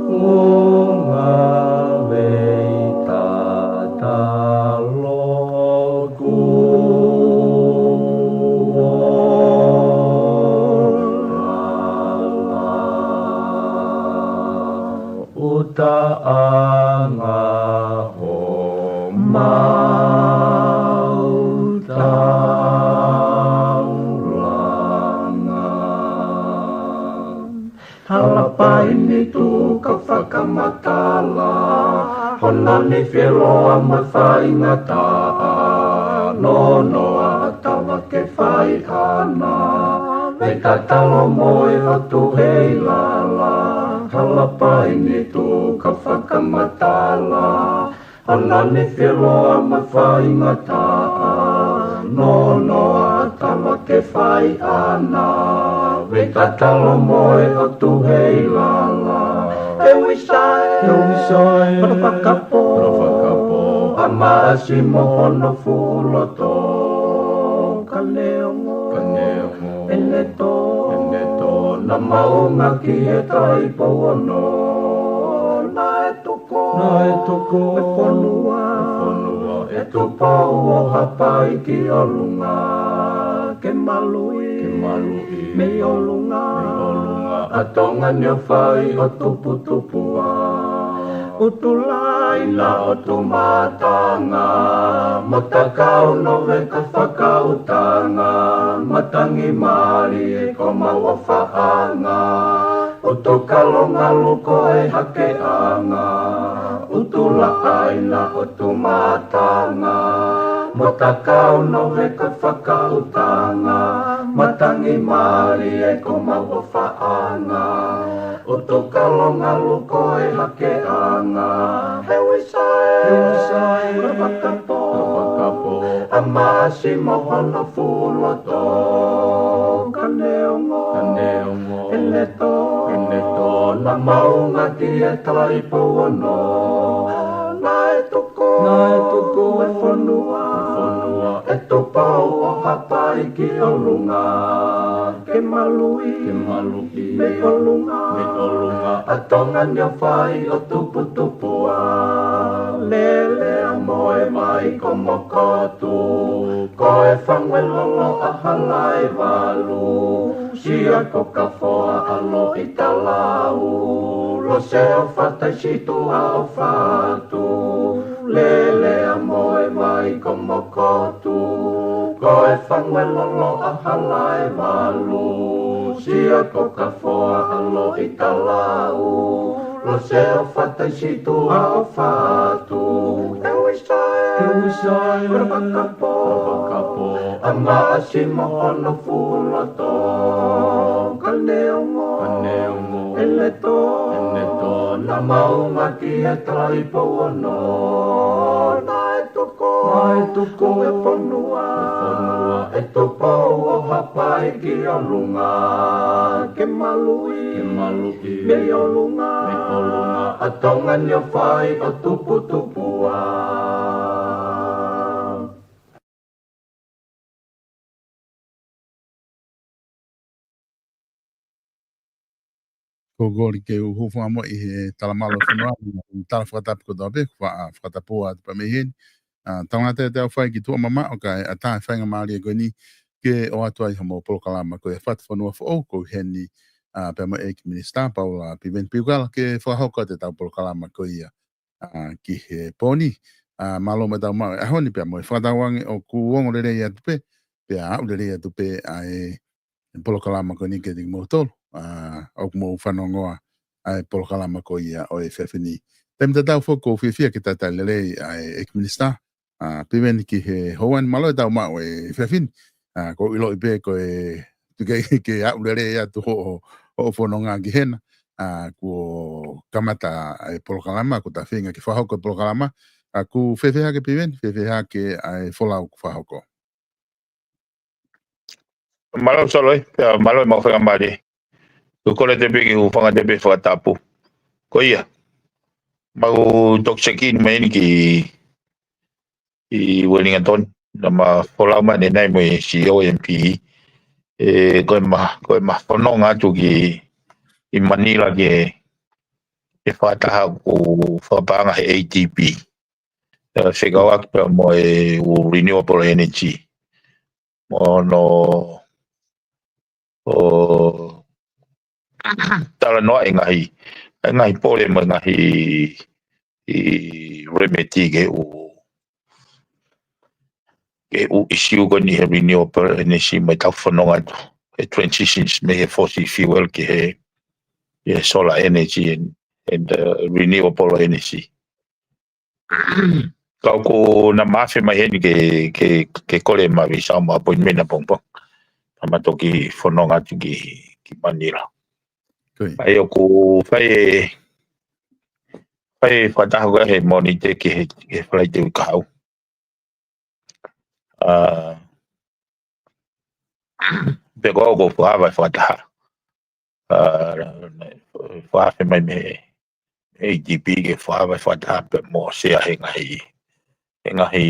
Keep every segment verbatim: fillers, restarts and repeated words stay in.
Unga vei tatalo kuo lala. Utaʻanga homau taulanga. Talapai ni tuʻu ka fakamatala, hono ni feloa mo faingataʻa, nonoa tava ke fai ʻana, vei tatalo mo e ʻotu hei lala. Talapai ni tuʻu ka fakamatala, hono ni feloa mo faingataʻa, nonoa tava ke fai ʻana, vei tatalo mo e ʻotu hei lala. E uisae, e uisae, hono fakapō, hono fakapō, ʻa Maʻasi mo hono fuʻu loto. Ka neongo, ka neongo, ʻene tō, ʻene tō, naʻa mau ngaki e tai pou ono. Naʻe tuku, naʻe tuku e fonua, e fonua, ʻe Tupou ʻo Haʻapai ki ʻolunga, ke maluʻi, ke maluʻi mei ʻolunga, mei ʻolunga ʻa Tonga ni ʻo fai ʻo tuputupuʻa. ʻUtulai na ʻo Tumatanga, mo Takau Nove ka fakautanga, matangi mālie ko mau ʻofaʻanga. ʻUtukalongalu ko e hakeʻanga, ʻUtulaʻaina ʻo Tumatanga, mo Takau Nove ka fakautanga, matangi mālie ko mau ʻofaʻanga. ʻUtukalongalu ko e hakeʻanga, he uisae, he uisae, hono fakapō, hono fakapō, ʻa Maʻasi mo hono fuʻu loto. Ka neongo, ka neongo, ʻene tō, ʻene tō, naʻa mau ngaki e tai pou ono. Naʻe tuku, naʻe tuku e fonua, e fonua, ʻe Tupou ʻo Haʻapai ki ʻolunga, ke maluʻi, ke maluʻi mei ʻolunga, mei ʻolunga ʻa Tonga ni ʻo fai ʻo tuputupuʻa. Lele ʻa Moevai ko Mokotu, ko e fangue lolo ʻa Halaevalu, Sia ko Kafoa ʻa Loʻitalau, Lose ʻo Fataisituʻa ʻo Fatu. Lele ʻa Moevai ko Mokotu, ko e fangue lolo ʻa Halaevalu, Sia ko Kafoa ʻa Loʻitalau, Lose ʻo Fataisituʻa ʻo Fatu. E uisae, e uisae, hono fakapō, hono fakapō, ʻa Maʻasi mo hono fuʻu loto. Ka neongo, ka neongo, ʻene tō, ʻene tō, naʻa mau ngaki e tai pou ono. Naʻe tuku, naʻe tuku e fonua, e fonua, ʻe Tupou ʻo Haʻapai ki ʻolunga, ke maluʻi, ke maluʻi mei ʻolunga, mei ʻolunga ʻa Tonga ni ʻo fai ʻo tuputupuʻa. Ko e kole ke u hūfanga mo e talamalu ʻo e fonua, tala fakatapu kotoa pē, fa-, fakatapu atu pē mei heni. ʻA, talangata te u fai ki tuʻa mamaʻo kae ʻatā e faingamālie ko eni ke ʻoatu ai hoʻomou polokalama ko e Fatu Fonua Foʻou, ko heni, ʻa, pea mo e ʻEiki Minisitā Paula Piveni Piukala ke fakahoko atu ʻetau polokalama ko ia, ʻa, ki he pō ni. ʻA, mālō mo ʻetau maʻu e ʻaho ni pea mo e fakatauange ʻoku ongo lelei atu pē, pea aʻu lelei atu pē ʻa e polokalama ko eni kiate kimoutolu, ʻa, ʻoku mou fanongoa ʻa e polokalama ko ia ʻo e efiafi ni. Taimi tatau foki ʻoku ou fiefia ke talitali lelei ʻa e ʻEiki Minisitā, ʻa, Piveni ki he houa ni, mālō ʻetau maʻu e efiafi ni. ʻA, ʻoku ou ʻiloʻi pē ko e tuku ke, ke aʻu lelei atu hoʻo, hoʻo fononga ki hena. ʻA, kuo kamata e polokalama, kuo ta feinga ke fakahoko e polokalama. ʻA, ʻoku fēfē hake Piveni, fēfē hake ʻa e folau kuo fakahoko? Mālō Solo, ē, pea mālō e maʻu faingamālie. ʻOku ou kole atu pē ke u hūfanga atu pē he fakatapu. Ko ia, mau toki check in mai eni ki, ki Wellington, naʻa ma folau mai ʻanenai mo e C E O M P. ʻE, ko ʻema, ko ʻema fononga atu ki, ki Manila ki he, he fakataha ʻoku fakapaʻanga he A D B. ʻE, fekauʻaki pea mo e ʻū renewable energy. Mo hono ʻo talanoa e ngaahi, e ngaahi pole mo e ngaahi ʻi remedy ke ʻū, ke ʻū issue ko eni he renewable energy mo e tau fononga atu. He transitions mei he fossil fuel ki he, he solar energy and, and, uh, renewable energy. Ka ʻoku na mafe mai heni ke, ke, ke kole ma visa mo appointment ʻapongipongi. Ka ma toki fononga atu ki, ki Manila. Ko ia. ʻA ia ʻoku fai e, fai e fakataha ko ē he Mōnite ki he, ki he Falaite uike kahaʻu. ʻA, pea ko au ʻoku ou fakaava e fakataha. ʻA, fakaava mai mei he A D B ke fakaava e fakataha pea mo Sea he ngaahi, he ngaahi,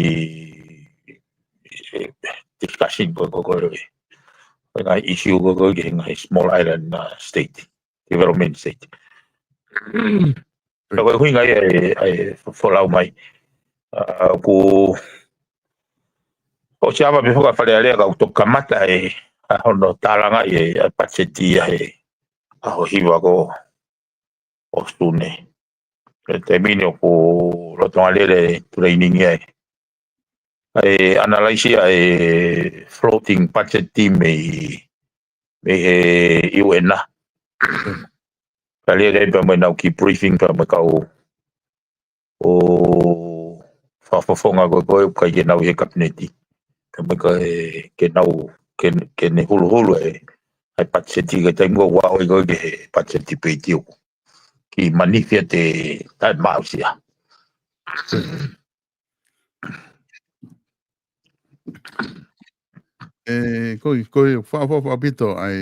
eh, discussion ko, ko, ko, he ngaahi issue ko, ko, he ngaahi small island, uh, state, development state. Ka ko e ʻuhinga ia e, e folau mai. ʻA, ʻoku, ʻosi ava pē foki ʻa Fale Alea ka ʻoku toki kamata e, ʻa hono tālangaʻi e, ʻa e patiseti ia he ʻaho hiva ko ē ʻo Sune. Ko e taimi ni ʻoku lolotonga lele e training ia e, e analyze ʻa e floating budget team mei, mei he U N ʻa. Ka lele pea mo ʻenau kiʻi briefing pea mo e kau ʻo fakafofonga ko ē ko ē ʻoku ʻikai ke nau ʻi he kapineti. Pea mo e ka e, ke nau, ke, ke ne huluhulu e, ʻa e patiseti ka taimi ko ē ʻoku ʻaʻoi ko ē ki he patiseti pē ʻi ʻoku kiʻi manifi ʻa e taʻemaʻusia. ʻE, ko e, ko e, fa-, fa-, fa-, ʻaupito, ʻa e,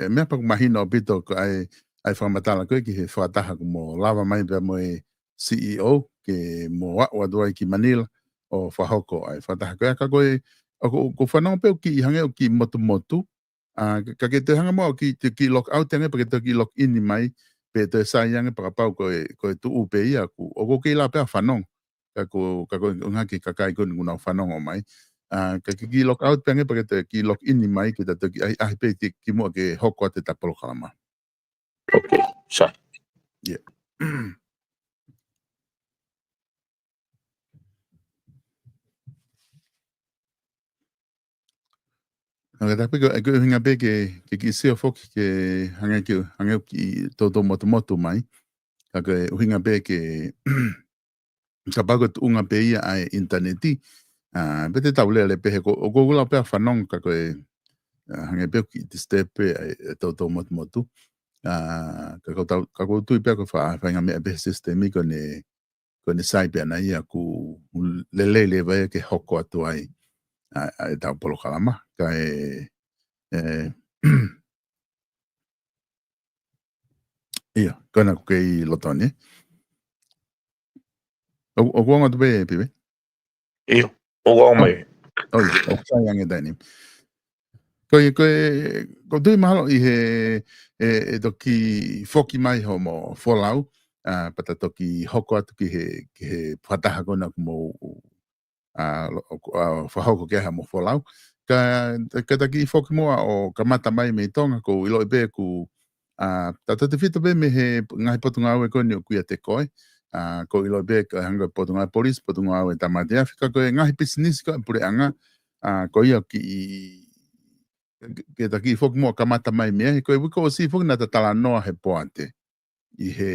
e meʻa pē ʻoku mahino ʻaupito, ko e, ʻa e fakamatala ko ē ki he fakataha kuo mo lava mai pea mo e C E O, ke mo aʻu atu ai ki Manila, ʻo fakahoko ʻa e fakataha ko ē, ka ko e, ʻoku, ʻoku fanongo pē ʻoku kiʻi hangē ʻoku kiʻi motumotu, ʻa, ka, ka ke toe hanga mo ʻoku kiʻi, toe kiʻi log out ange, pea ke toe kiʻi log in mai, pe toe sai ange pea kapau ko e, ko e tuʻu pē ia, ʻoku, ʻoku kei lava pē ʻa fanongo. Ka ko, ka ko e ʻuhinga ki he kakai ko eni ʻoku nau fanongo mai. ʻA, ka ke kiʻi log out pē ange pea ke toe kiʻi log in mai ke ta toki ʻahiʻahi pē ki, kimuʻa ke hoko atu ʻeta polokalama. Okay, sai. Yeah. ʻA, ka tapu ko, ko e ʻuhinga pē ke, ke kiʻi sio foki ke hangē ke, hangē kiʻi toutou motumotu mai. Ka ko e ʻuhinga pē ke, kapau ko e tuʻunga pē ia ʻa e ʻinitaneti, ʻa, pea te tau lele pē he ko, ʻoku ou lau pē ʻa fanongo ka ko e, ʻa, hangē pē kiʻi disturb pē ʻa e, e toutou motumotu. ʻA, ka ko tau, ka ko u tui pē ko e fa-, faʻahinga meʻa pē he sisitemi ko ʻene, ko ʻene sai pē ʻana ia ʻoku lelei leva ia ke hoko atu ai, ʻa, ʻa ʻetau polokalama. Ka e, e, ʻIo, ko ena ʻoku kei loto ni. ʻO, ʻoku ongo atu pē, Pive? ʻIo, ʻoku ongo mai. ʻO, ʻio, ʻoku sai ange taimi ni. Ko e, ko e, ko e tui mahalo ʻi he, e, e toki foki mai hoʻomo folau, ʻa, pea ta toki hoko atu ki he, ki he fakataha ko ena ʻoku mou ʻa, lo-, ʻo, ʻa, fakahoko ki ai haʻamo folau. Ka, ka ta kiʻi foki muʻa ʻo kamata mai mei Tonga, ʻoku ou ʻiloʻi pē ʻoku, ʻa, tautautefito pē mei he ngaahi potungāue ko eni ʻoku ʻiate koe. ʻA, ʻoku ou ʻiloʻi pē ko e hangē ko e potungāue polisi, potungāue tāmate afi, ka ko e ngaahi pisinisi ko ē puleʻanga, ʻa, ko ia ʻoku kiʻi, ke, ke ta kiʻi foki muʻa kamata mai mei ai, ko e uike kuo ʻosi foki naʻa ta talanoa he poate. ʻI he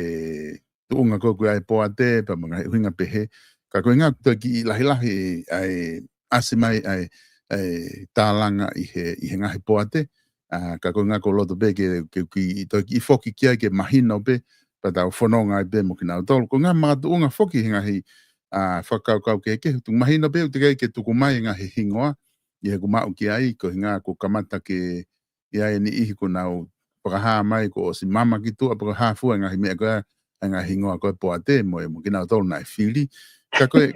tuʻunga ko ē ʻoku ʻi ai e poate, pea mo e ngaahi ʻuhinga pehē. Ka ko e ʻuhinga ʻoku toe kiʻi lahilahi ʻa e ʻasi mai ʻa e, ʻa e tālanga ʻi he, ʻi he ngaahi poate. ʻA, ka ko e ʻuhinga ʻoku ou loto pē ke, ke kiʻi, toe kiʻi foki ki ai ke mahino pē, pea tau fononga ai pē mo kinautolu. Ko e ʻuhinga makatuʻunga foki he ngaahi, ʻa, fakakaukau kehekehe, ʻoku mahino pē ʻoku teʻeki ai ke tuku mai e ngaahi hingoa, ʻi heʻeku maʻu ki ai, ko e ʻuhinga ʻoku kamata ke ʻi ai e niʻihi kuo nau fakahā mai kuo ʻosi mama ki tuʻa, pe ko e hā fua e ngaahi meʻa ko ē, e ngaahi hingoa ko ē poate mo e, mo kinautolu naʻe fili. Ka ko e,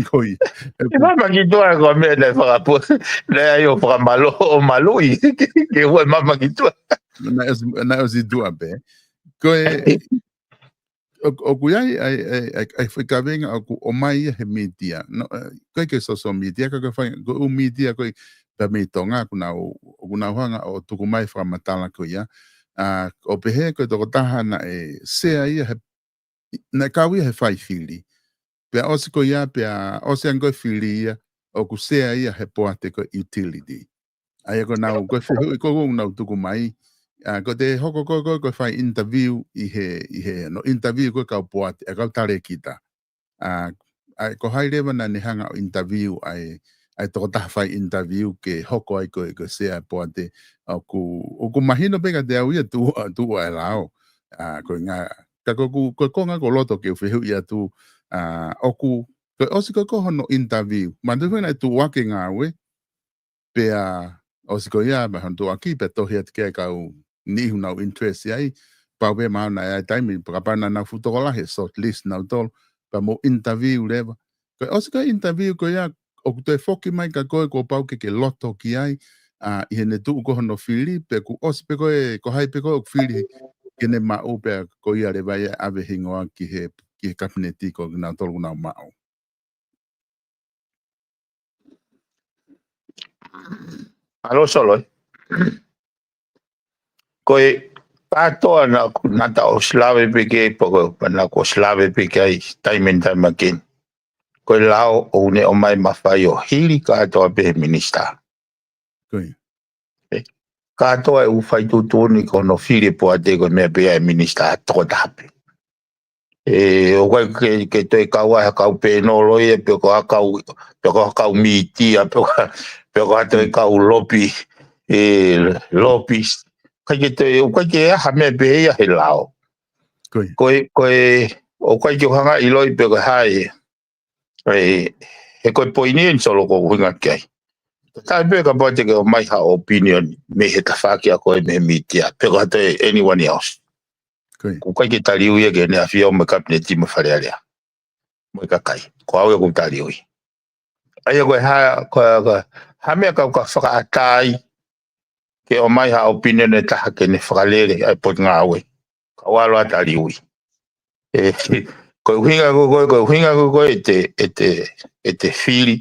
ko e, ʻE mama ki tuʻa ko e meʻa naʻe fakapua, naʻe ʻai ʻo fakamalo-, ʻo maluʻi, ke ua e mama ki tuʻa. Naʻe ʻosi, naʻe ʻosi tuʻa pē. Ko e, ʻoku ʻi ai ʻa e, ʻa e, ʻa e, ʻa e foʻi kavenga ʻoku ʻomai ia he mītia. No, ʻikai ke social media, ka ko e fai, ko e ʻū mītia ko ē pea mei Tonga, ʻoku nau, ʻoku nau hanga ʻo tuku mai fakamatala ko ia. ʻA, ʻo pehē ko e tokotaha naʻe share ia he, naʻe kau ia he fai fili. Pea ʻosi ko ia, pea ʻosi ange ko e fili ia, ʻoku share ia he poate ko e utility. ʻA ia ko ʻenau, ko e fehuʻi ko ē ʻoku nau tuku mai. ʻA, ko ʻete hoko ko ē, ko e, ko e fai interview ʻi he, ʻi he, no interview ko ē kau poate, ʻa e kau talēkita. ʻA, ʻa e ko hai leva naʻa ne hanga ʻo interview ʻa e, ʻa e tokotaha fai interview ke hoko ai ko e, ko e share poate. ʻOku, ʻoku mahino pē kiate au ia tuʻu, tuʻu ʻa e lao. ʻA, ko e ngā, ka ko ʻeku, ko e konga ʻoku ou loto ke u fehuʻi atu, ʻa, ʻoku, ko e ʻosi ko ē ko hono interview. Manatuʻi foki naʻe tuʻu hake ngāue, pea ʻosi ko ia, pea hono tuʻuaki, pea tohi atu ki ai kau niʻihi ʻoku nau interest ai, pau pē mahalo naʻe ʻi ai e taimi, pea kapau naʻa nau fuʻu tokolahi, shortlist nautolu, pea mo interview leva. Ko e ʻosi ko e interview ko ia, ʻoku toe foki mai kia koe kuo pau ke ke loto ki ai, ʻa, ʻi heʻene tuʻu ko ē hono fili, pe kuo ʻosi pē ko ē, ko hai pē ko ē ʻoku fili ke ne maʻu pea ko ia leva ia ʻave hingoa ki he, ki he kapineti ko kinautolu ʻoku nau maʻu. ʻAlo Solo ē. Ko e kātoa naʻa ku, naʻa ta ʻosi lave pē ki ai, pe ko e, naʻa ku ʻosi lave pē ki ai, taimi ni taimi ʻaki ni. Ko e lao ʻoku ne ʻomai mafai ʻo hili kātoa pē he minisitā. Ko ia. ʻE, kātoa e ʻū fai tuʻutuʻuni ko hono fili e poate ko e meʻa pē ia e minisitā tokotaha pē. ʻE, ʻoku ʻikai ke, ke toe kau ai ha kau pēnolo ia, pe ko ha kau, pe ko ha kau mītia, pe ko ha, pe ko ha toe kau lopi, ʻe, lopis. ʻIkai ke toe, ʻoku ʻikai ke ʻi ai ha meʻa pehē ia he lao. Ko ia. Ko e, ko e, ʻoku ʻikai ke u hanga ʻiloʻi pe ko hai, ʻe, he ko e poini eni Solo ʻoku ou ʻuhinga ki ai. Taʻe pē kapau te ke ʻomai ha opinion mei he tafaʻaki ʻa koe mei he mītia, pe ko ha toe anyone else. Ko ia. ʻOku ʻikai ke taliui ia ki Heʻene ʻAfio mo e kapineti mo e Fale Alea. Mo e kakai. Ko au ia ʻoku taliui. ʻA ia ko e hā, ko e, ko e, ha meʻa kau ka fakaʻatā ai, ke ʻomai ha opinion ʻe taha ke ne fakalele ʻa e potungāue. Kau ʻalu ʻo taliui. ʻE, ko e ʻuhinga ko ē, ko e ʻuhinga ko ē ʻete, ʻete, ʻete fili,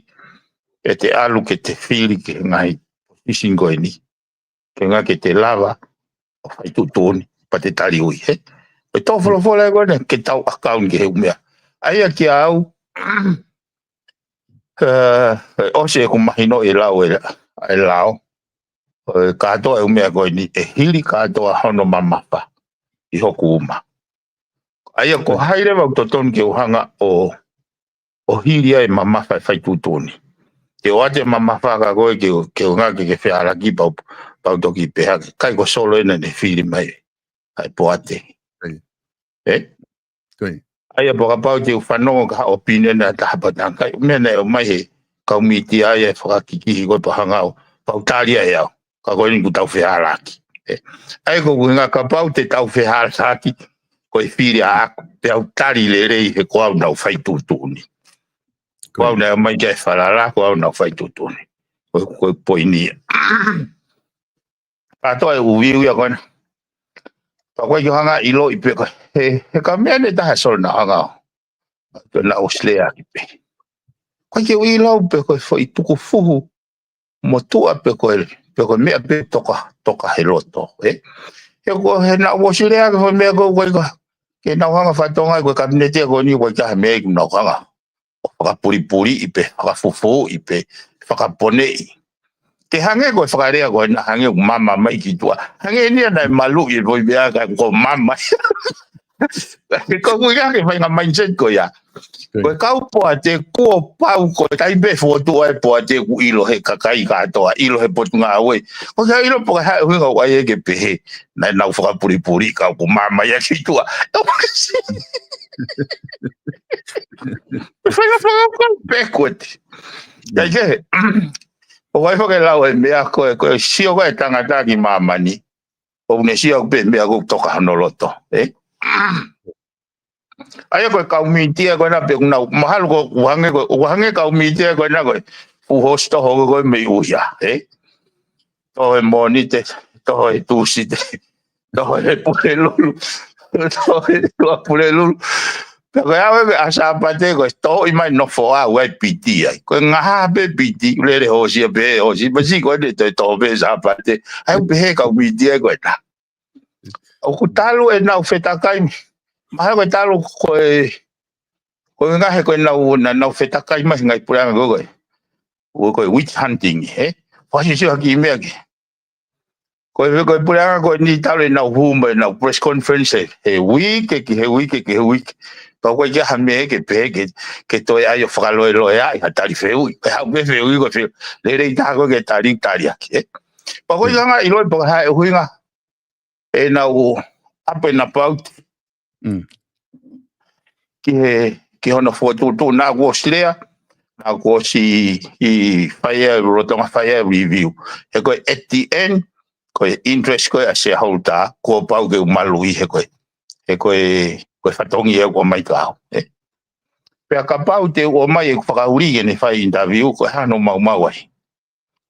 ʻete ʻalu ke te fili ki he ngaahi position ko eni. Ke ngā ke te lava ʻo fai tuʻutuʻuni, pea te taliui, he? Ko e tō folofola ē ko eni, ke tau account ki he ʻū meʻa. ʻA ia kia au, ʻe, ʻosi ʻeku mahinoʻi e lau e, e lao. ʻE, kātoa e ʻū meʻa ko eni, ʻe hili kātoa hono mamafa ʻi hoku uma. ʻA ia ko hai leva ʻoku totonu ke u hanga ʻo, ʻo hili ai e mamafa e fai tuʻutuʻuni. Ke ʻoatu e mamafa kia koe ke, ke ngā ke, ke fehālaaki pau, pau toki pehē hake. ʻIkai ko Solo ena ne fili mai ʻa e poate. Ko ia. ʻE? Ko ia. ʻA ia pea kapau te u fanongo ki ha opinion ʻa ha taha pea ʻikai, meʻa naʻe ʻomai he kau mītia ia ʻe fakakikihi koe pea hanga ʻo pau tali ai au. Ka ko eni kuo tau fehālaaki. ʻE. ʻA ia ko e ʻuhinga kapau te tau fehālaaki, ko e fili ʻaʻaku, pea u tali lelei he ko au naʻa ku fai tuʻutuʻuni. Ko au naʻe ʻomai ki ai e falala, ko au naʻa ku fai tuʻutuʻuni. Ko e, ko e poini ia. Kātoa e ʻū view ia ko ena. Pea ʻoku ʻikai ke u hanga ʻiloʻi pe ko e, he, he ka meʻa ʻe taha Solo naʻa ku hanga ʻo, ko ena ʻosi lea ki pē. ʻOku ʻikai ke u ʻilo pe ko e foʻi tukufuhu motuʻa pe ko e, pe ko e meʻa pē toka, toka he loto, ē? He ko e naʻa ku ʻosi lea ki he foʻi meʻa ko ē, ko e ka, ke naʻa ku hanga ʻo fakatonga ko e kapineti ko eni, ʻoku ʻikai ha meʻa ʻoku naʻa ku hanga ʻo fakapulipuliʻi pe, fakafufuuʻi pe, fakaponeʻi. Ke hangē ko e fakalea ko ena hangē ʻoku mama mai ki tuʻa. Hangē eni ia naʻe maluʻi e foʻi meʻa ka ko e mama. Ko e ʻuhinga ke fai ngaahi mindset ko ia. Ko e kau poate kuo pau ko e taimi pē fokotuʻu ai e poate kuo ʻilo he kakai kātoa, ʻilo he potungāue. Ko e ʻilo pe ko e hā e ʻuhinga ʻoku ʻai ke pehē. Naʻa nau fakapulipuli ka ʻoku mama ia ki tuʻa. Fai ngaahi fakakaukau pē ko ē. Kae kehe, ʻoku ʻi ai foki e lau e meʻa ko e, ko e sio ko ē e tangata ki māmani. ʻOku ne sio pē meʻa ʻoku toka hono loto, ē? ʻA ia ko e kau mītia ko ena pē ʻoku nau, mahalo ko ʻoku hangē ko, ʻoku hangē kau mītia ko ena ko e fuʻu hosi toho ko ē mei ʻuhia, ē? Toho he Mōnite, toho he Tūsite, toho he Pulelulu. Tō e tua Pulelulu. Pea ko e ʻave ʻa Sāpate ko e toʻo mai nofo ʻa ua e piti ai. Ko e ngaha pē piti, lele hoosi pē, hoosi pē si ko e toe toʻo pē Sāpate. ʻAi pē he kau piti ai ko e tā. ʻOku talu ʻenau fetakai. Mahalo ko e talu ko e, ko e ngahe ko ʻenau, naʻa nau fetakai mai ngai puleʻanga ko e. Ko e witch hunting, he? Fasi sio haki meʻa ke. Ko e, ko e puleʻanga ko eni talu ʻenau hū mai ʻenau press conference he, he uike ki he uike ki he uike. Pea ko e ke ha meʻa ke pehē ke, ke toe ʻai ʻo fakaloeloeaʻi ha tali fehuʻi. Ko e haʻu pē fehuʻi ko e fehuʻi. Lele i tā ko e ke tali, tali haki, he? Pea ko e ʻikai ngata ʻilo pe ko e hā e ʻuhinga ʻenau ʻape na pauti. Mm. Ki he, ki hono fokotuʻutuʻu naʻa kuo ʻosi lea, naʻa kuo ʻosi ʻi fai e lolotonga fai e review. He ko e at the end, ko e interest ko e ʻa e shareholder, kuo pau ke u maluʻi he ko e, he ko e, ko e fatongia ʻoku ʻomai kia au, he? Pea kapau te u ʻomai ʻeku fakaʻuli ke ne fai interview, ko e hā hono maumau ai.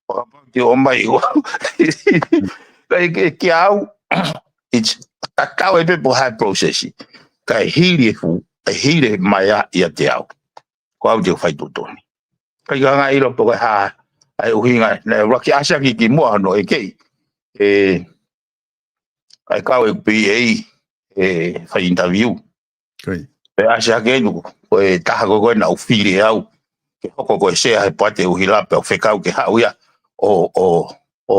Fakapau te u ʻomai ʻo. Ka ʻi, ʻi, kia au, it's tatau ai pē pe ko e hā e process. Ka ʻe hili e fuʻu, ʻe hili mai ʻa ia te au. Ko au te u fai tuʻutuʻuni. Ka ʻikai ngata ʻilo pe ko e hā, ʻa e ʻuhinga, naʻe ʻuluaki ʻasi hake ki muʻa hono ʻeke. ʻE, ʻa e kau e P A, ʻe fai interview. Ko ia. Pea ʻasi hake ʻeku, ko e taha ko e ko e naʻa ku fili ʻe au. Ke hoko ko e sea he poate ʻuhila pea u fekau ke haʻu ia ʻo, ʻo, ʻo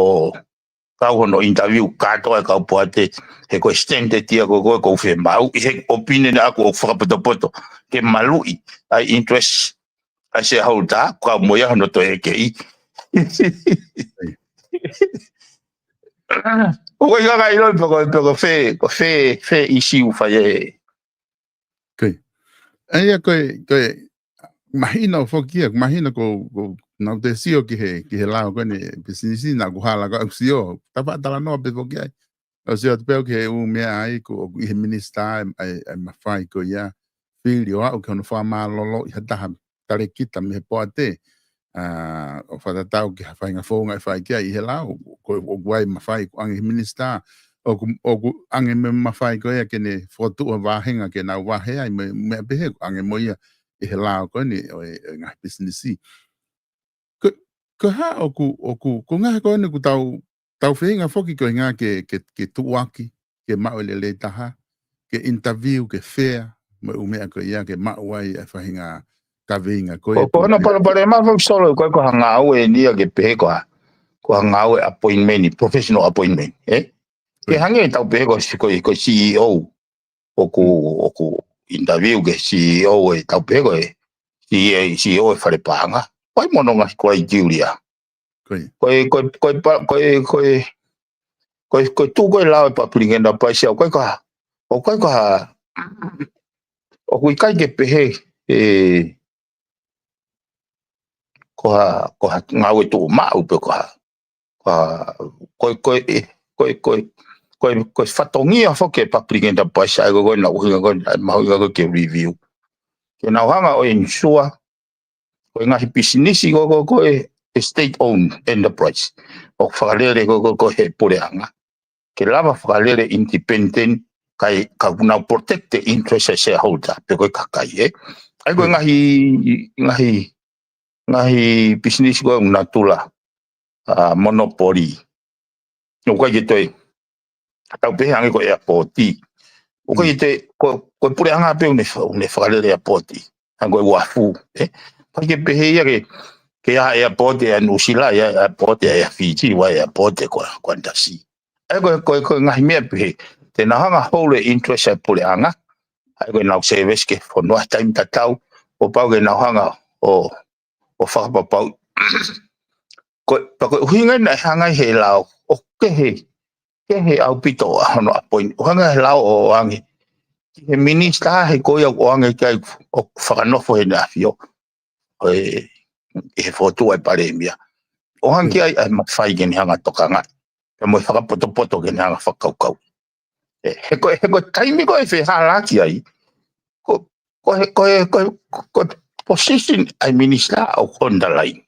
kau hono interview kātoa e kau poate he ko e standard ia ko e ko e ʻoku ou fiemaʻu ʻi he opinion ʻaʻaku ʻoku fakapotopoto. Ke maluʻi ʻa e interest ʻa e shareholder, kau mo ia hono toe ʻeke ʻi. ʻOku ʻikai ngata ʻilo pe ko e, pe ko e fē, ko e fē, fē ʻīsiu fai e. Ko ia. ʻA ia ko e, ko e, mahino foki ia, mahino ko, ko, naʻa ku toe sio ki he, ki he lao ko eni pisinisi naʻa ku hala ko ʻeku sio, tapa talanoa pē foki ai. ʻO sio atu pē au ki he ʻū meʻa ai, ko, ʻoku ʻi he minisitā, ʻa e, ʻa e mafai ko ia, fili ʻo aʻu ki hono fakamālōlō ʻi ha taha talēkita mei he poate, ʻa, ʻo fakatatau ki ha faʻahinga founga ʻe fai ki ai ʻi he lao, ko, ʻoku ʻi ai mafai, ʻoku ʻange he minisitā, ʻoku, ʻoku ʻange mo e mafai ko ia ke ne fokotuʻu ha vāhenga ke nau vahe ai, mo e, meʻa pehē, ʻoku ʻange mo ia ʻi he lao ko eni, ʻo e, ʻo e ngaahi pisinisi. Ko, ko e hā ʻoku, ʻoku, ko e ngaahi ko eni ʻoku tau, tau feinga foki ko e ngaahi ke, ke, ke tuʻuaki, ke maʻu e lelei taha, ke interview, ke fair, mo e ʻū meʻa ko ia, ke maʻu ai e faʻahinga kaveinga ko ia. Ko, ko hono palopalema foki Solo, ko e ko ha ngāue eni ia ke pehē ko ha, ko ha ngāue appointment, professional appointment, ē? Ke hangē tau pehē ko, ko, ko C E O. ʻOku, ʻoku interview ke C E O ʻe tau pehē ko e C E O, C E O e fale paʻanga. Ko e mono ngaahi criteria. Ko ia. Ko e, ko e, ko e pa-, ko e, ko e, ko e, ko e tuʻu ko e lao e public enterprise ʻoku ʻikai ko ha, ʻoku ʻikai ko ha, ʻoku ʻikai ke pehē, ē, ko ha, ko ha ngāue tuʻumaʻu pe ko ha, ko ha, ko e, ko e, ko e, ko e, ko e, ko e fatongia foki e public enterprise ʻa e ko e ko e naʻa ku ʻuhinga ko e, ʻa e mahuʻinga ko e ke review. Ke nau hanga ʻo ensure, ko e ngaahi pisinisi ko e ko e, ko e state owned enterprise. ʻOku fakalele ko e ko e, ko e he puleʻanga. Ke lava fakalele independent, kae, ka ʻoku nau protect the interest of shareholder, pe ko e kakai, ē. ʻA e ko e ngaahi, ngaahi, ngaahi pisinisi ko e natula, ʻa, monopoly. ʻOku ʻikai ke toe, tau pehē hangē ko e airport. ʻOku ʻikai ke toe, ko, ko e puleʻanga pē ʻoku ne fa-, ʻoku ne fakalele airport. Hangē ko e uafu, ē. ʻOku ʻikai ke pehē ia ke, ke ʻi ai ha airport ʻa Nuʻusila, ʻi ai ha airport ʻa Fiji, ʻi ai ha airport ko, ko Qantas. ʻA e ko e, ko e, ko e ngaahi meʻa pehē. Te nau hanga hold e interest ʻa e puleʻanga. ʻA e ko e nau service ki he fonua he taimi tatau. ʻO pau ke nau hanga ʻo, ʻo fakapapau. Ko, pea ko e ʻuhinga naʻe hanga ʻe he lao ʻo kehe, kehe ʻaupito ʻa hono appoint. ʻO hanga ʻe he lao ʻo ʻange ki he minisitā he ko ia ʻoku ʻange ki ai ʻo fakanofo heʻene ʻafio. ʻO e, ʻi he fokotuʻu ʻa e palēmia. ʻO hanga ki ai ʻa e mafai ke ne hanga tokangaʻi. Pea mo e fakapotopoto ke ne hanga fakakaukau. Ē, he ko, he ko e taimi ko e fehālaaki ai. Ko, ko he, ko he, ko he, ko e position ʻa e minisitā ʻoku on the line.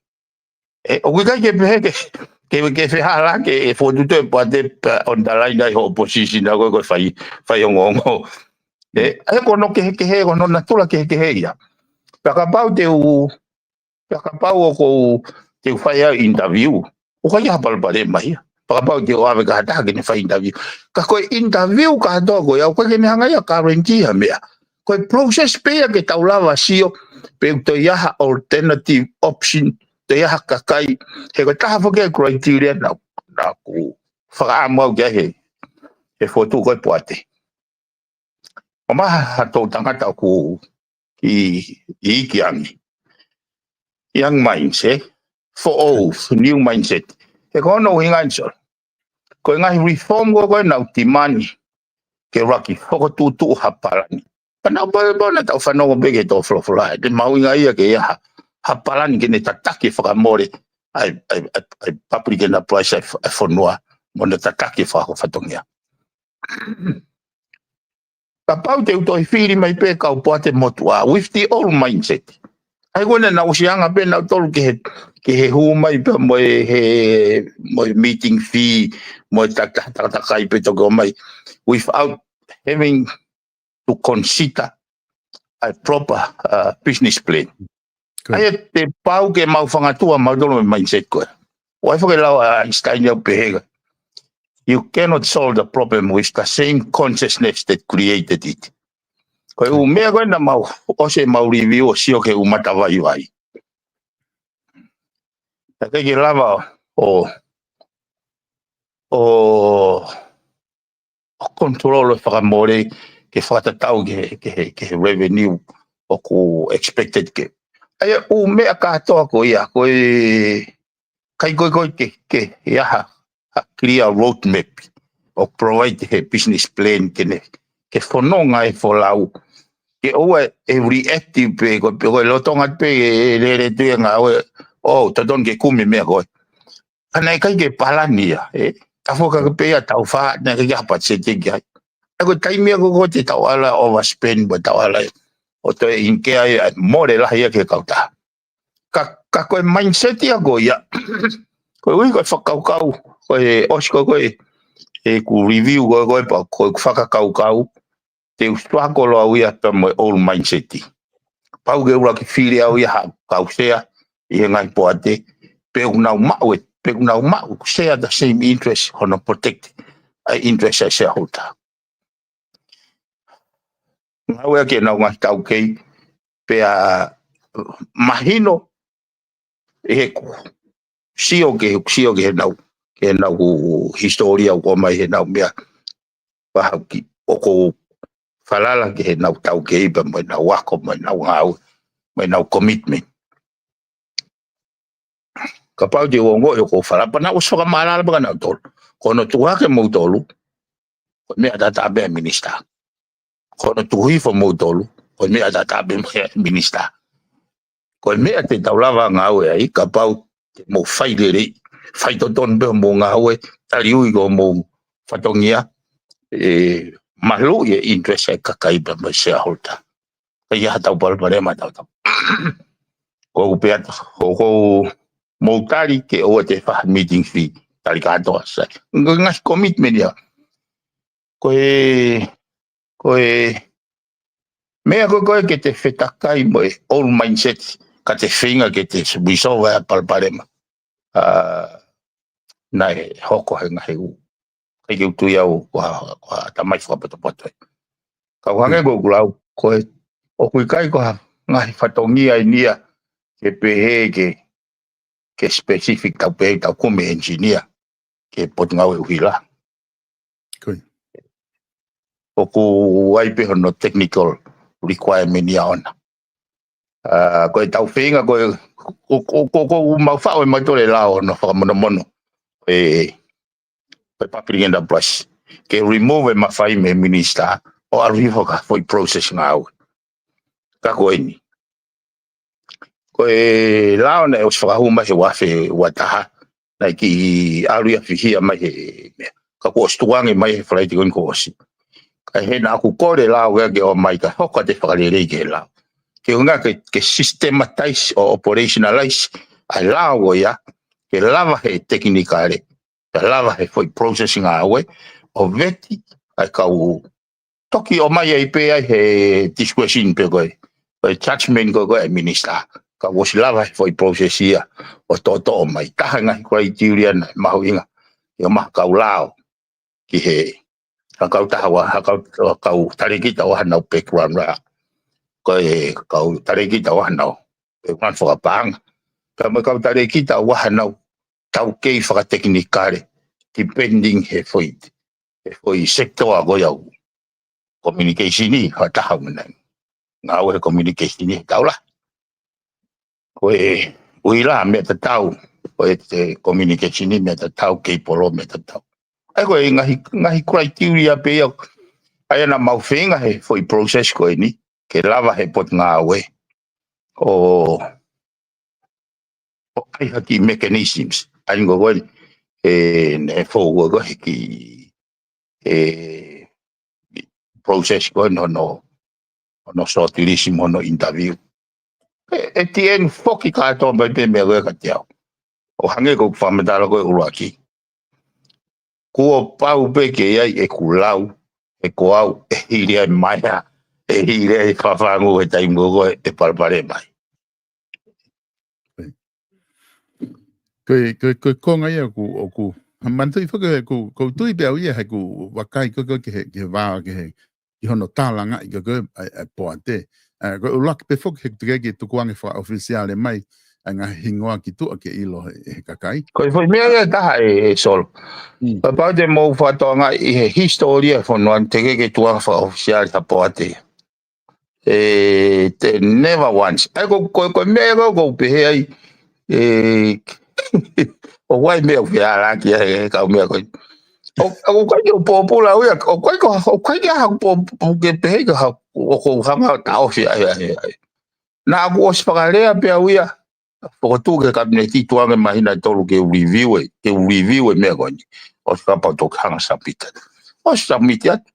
Ē, ʻoku ʻikai ke pehē ke, ke, ke fehālaaki e fokotuʻutuʻu e poate pea on the line ai hoʻo position ʻa koe ko e fai, faiongoongo. ʻE, ʻa ia ko hono kehekehe, ko hono natula kehekehe ia. Pea kapau te u, pea kapau ʻoku ou, te u fai ʻa e interview, ʻoku ʻikai ha palopalema ia. Pea kapau te u ʻave ki ha taha ke ne fai interview. Ka ko e interview kātoa ko ia, ʻoku ʻikai ke ne hanga ia ʻo guarantee ha meʻa. Ko e process pē ia ke tau lava sio pe ʻoku toe ʻi ai ha alternative option, toe ʻi ai ha kakai, he ko e taha foki e criteria naʻa, naʻa ku fakaʻamu au ki ai he, he fokotuʻu ko e poate. ʻO maha ha toʻu tangata ʻoku ʻi, ʻi iiki ange. Young minds, ē? Foʻou, new mindset. He ko hono ʻuhinga eni, Solo, ko e ngaahi reform ko ē ko ē naʻa ku demandi ke ʻuluaki fokotuʻutuʻu ha palani. Pea naʻa ku pehē pē naʻa tau fanongo pē ki he tō folofola, ʻe mahuʻinga ia ke ʻi ai ha, ha palani ke ne tataki fakamole ʻa e, ʻa e, ʻa e, ʻa e public enterprise ʻa e f-, ʻa e fonua, mo ne tataki fakafatongia. Kapau te u toe fili mai pē kau poate motuʻa with the old mindset. ʻA ia ko ena naʻa ku ʻosi anga pē naʻa ku tolu ke he, ke he hū mai pē mo e he, mo e meeting fee, mo e ta-, ta-, ta-, takai pē toki ʻomai without having to consider a proper, uh, business plan. Good. ʻA ia te pau ke mau fangatua mautolu mo e mindset ko ē. ʻOku ʻi ai foki e lau ʻa Einstein ia ʻoku pehē, you cannot solve the problem with the same consciousness that created it. Ko e ʻū meʻa ko ē naʻa mau ʻosi mau review ʻo sio ki he ʻū matavai ʻoku ʻi ai. Naʻe ʻikai ke lava ʻo, ʻo, ʻo control e fakamole ke fakatatau ki he, ki he, ki he revenue ʻoku expected ke. ʻA ia ʻū meʻa kātoa ko ia, ko e ʻikai ko ē ko ē ke, ke ʻi ai ha, ha clear roadmap ʻo provide he business plan ke ne, ke fononga e folau. Ke ʻoua ʻe reactive pē, ko, ko e lolotonga pē ʻe lele atu e ngāue, ʻo totonu ke kumi meʻa ko ē. Ka naʻe ʻikai ke palani ia, ē. Tau foka pē ia tau fā, naʻe ʻikai ke ha patiseti ki ai. ʻA ia ko e taimi ia ko ē ko ē te tau ala overspend, mo tau ala ʻo toe ʻinikē ai, ʻa e mole lahi ia ki he kautaha. Ka, ka ko e mindset ia ko ia. Ko e ʻuhi ko e fakakaukau, ko e ʻosi ko ē ko ē, ʻeku review ko ē ko ē pea ko ʻeku fakakaukau, te u struggle au ia pea mo e old mindset. Pau ke ʻuluaki fili au ia ha kau sea ʻi he ngaahi poate, pe ʻoku nau maʻu e, pe ʻoku nau maʻu share the same interest hono protect ʻa e interest ʻa e shareholder. Ngāueʻaki ʻenau ngaahi taukei, pea mahino ʻi heʻeku sio ki he, sio ki heʻenau, ki heʻenau hisitōlia ʻoku ʻomai heʻenau meʻa, pea ʻoku ou falala ki heʻenau taukei pea mo ʻenau ako, mo ʻenau ngāue, mo ʻenau commitment. Kapau te u ongoʻi ʻoku ou falala, pea naʻa ku ʻosi fakamālala pē kia nautolu. Ko hono tuku hake moutolu, ko e meʻa ʻataʻatā pē ʻa e minisitā. Ko hono tuku hifo moutolu, ko e meʻa ʻataʻatā pē ʻa e minisitā. Ko e meʻa te tau lava ngāue ai, kapau te mou fai lelei, fai totonu pē hoʻomou ngāue, taliui ki hoʻomou fatongia, ʻe maluʻi e interest ʻa e kakai pea mo e shareholder. ʻIkai ha tau palopalema tautau. Ko ʻeku pehē atu, ʻoku ou mou tali ke ʻoua te fai ha meeting fee, tali kātoa sai. Ngaahi commitment ia. Ko e, ko e meʻa ko ē ko ē ke te fetakai mo e old mindset, ka te feinga ke te resolve ʻa e palopalema. ʻA, naʻe hoko he ngaahi ʻū. ʻIkai ke u tui au ko ha, ko ha tamai fakapotopoto ē. Ka ʻoku hangē ko ʻeku lau, ko e, ʻoku ʻikai ko ha ngaahi fatongia eni ia ke pehē ke, ke specific tau pehē tau kumi engineer ke Potungāue ʻUhila. Ko ia. ʻOku ʻi ai pē hono technical requirement ia ʻona. ʻA, ko e tau feinga, ko e, ko, ko, ko, ko ʻemau faʻu ʻe mautolu e lao ʻo fakamonomono e, e public enterprise. Ke remove e mafai mei he minisitā, ʻo ʻalu hifo ki ha foʻi process ngāue. Ka ko eni. Ko e lao naʻe ʻosi fakahū mai he uaafe uataha, naʻe kiʻi ʻalu ia fihia mai he meʻa. Ka kuo ʻosi tukuange mai he Falaite ko eni kuo ʻosi. Ka he naʻa ku kole lao ia ke ʻomai ka hoko atu e fakalelei ki he lao. Ke ʻuhinga ke, ke systematize ʻo operationalize ʻa e lao ko ia, ke lava he tekinikale, ke lava he foʻi process ngāue, ʻo veti ʻa e kau toki ʻomai ai pē ai he discretion pē ko e, ko e judgment ko e, ko e minister. Ka ʻoku ʻosi lava he foʻi process ia ʻo toʻotoʻo mai. Taha e ngaahi criteria naʻe mahuʻinga, ʻio maha kau lao ki he, ha kau taha ua, ha kau, ha kau talēkita ʻoku ʻi ai hanau background lahi. Ko e kau talēkita ʻoku ʻi ai hanau background fakapaʻanga. Ka mo e kau talēkita ʻoku ʻi ai hanau taukei fakatekinikale, depending he foʻi, he foʻi sector ko ia ʻoku communication ʻi ha taha mena. Ngāue he communication ʻi he taula. Ko e uila meʻa tatau, ko e te communication ʻi meʻa tatau, kei polo meʻa tatau. ʻA ia ko e ngaahi, ngaahi criteria pē ia, ʻa ia naʻa mau feinga he foʻi process ko eni, ke lava he potungāue ʻo, ʻo ʻai ha kiʻi mechanisms. ʻA ia ko e, e, ne fou ko e kiʻi, e, process ko eni hono, hono shortlist mo hono interview. E, e tien foki kātoa mai pē meʻa ko e ka te au. ʻO hangē ko e fakamatala ko e ʻuluaki. Kuo pau pē ke ʻi ai ʻeku lau, he ko au, ʻe hili ai mai ha, ʻe hili ai fafangu he taimi ko e, ʻe palepale mai. Ko e, ko e, ko e konga ia ʻoku, ʻoku, ha manatuʻi foki ʻoku, ʻoku ou tui pē au ia he ʻoku vakai ko e, ko e ki he, ki he vā, ki he, ki hono tālangaʻi ko e, ko e, ʻa e, ʻa e poate. ʻA, ko e ʻuluaki pē foki he teʻeki ke tukuange fakaʻofisiale mai, ʻa e ngaahi hingoa ki tuʻa ke ʻilo he, he kakai. Ko e foʻi meʻa ia ʻe taha ē, ē Solo. Mm. Kapau te mou fakatokangaʻi he hisitōlia e fonua ni teʻeki ke tukuange fakaʻofisiale ha poate. E, te never once. ʻA ia ko, ko, ko e meʻa ko, ʻoku ou pehē ai, e, ʻoku ʻi ai meʻa ʻoku fehālaaki ai he kau meʻa ko ē. ʻO, ʻoku ʻikai ke u pōpula au ia, ʻoku ʻikai ko, ʻoku ʻikai ke ha pō, pō ke pehē ke ha, ʻoku ou hanga ʻo taʻofi ai, ai, ai. Naʻa ku ʻosi fakalea pē au ia, fokotuʻu ki he kapineti tukuange māhina ʻe tolu ke u review e, ke u review e meʻa ko eni. ʻOsi kapau toki hanga ʻo submit atu. ʻOsi submit atu.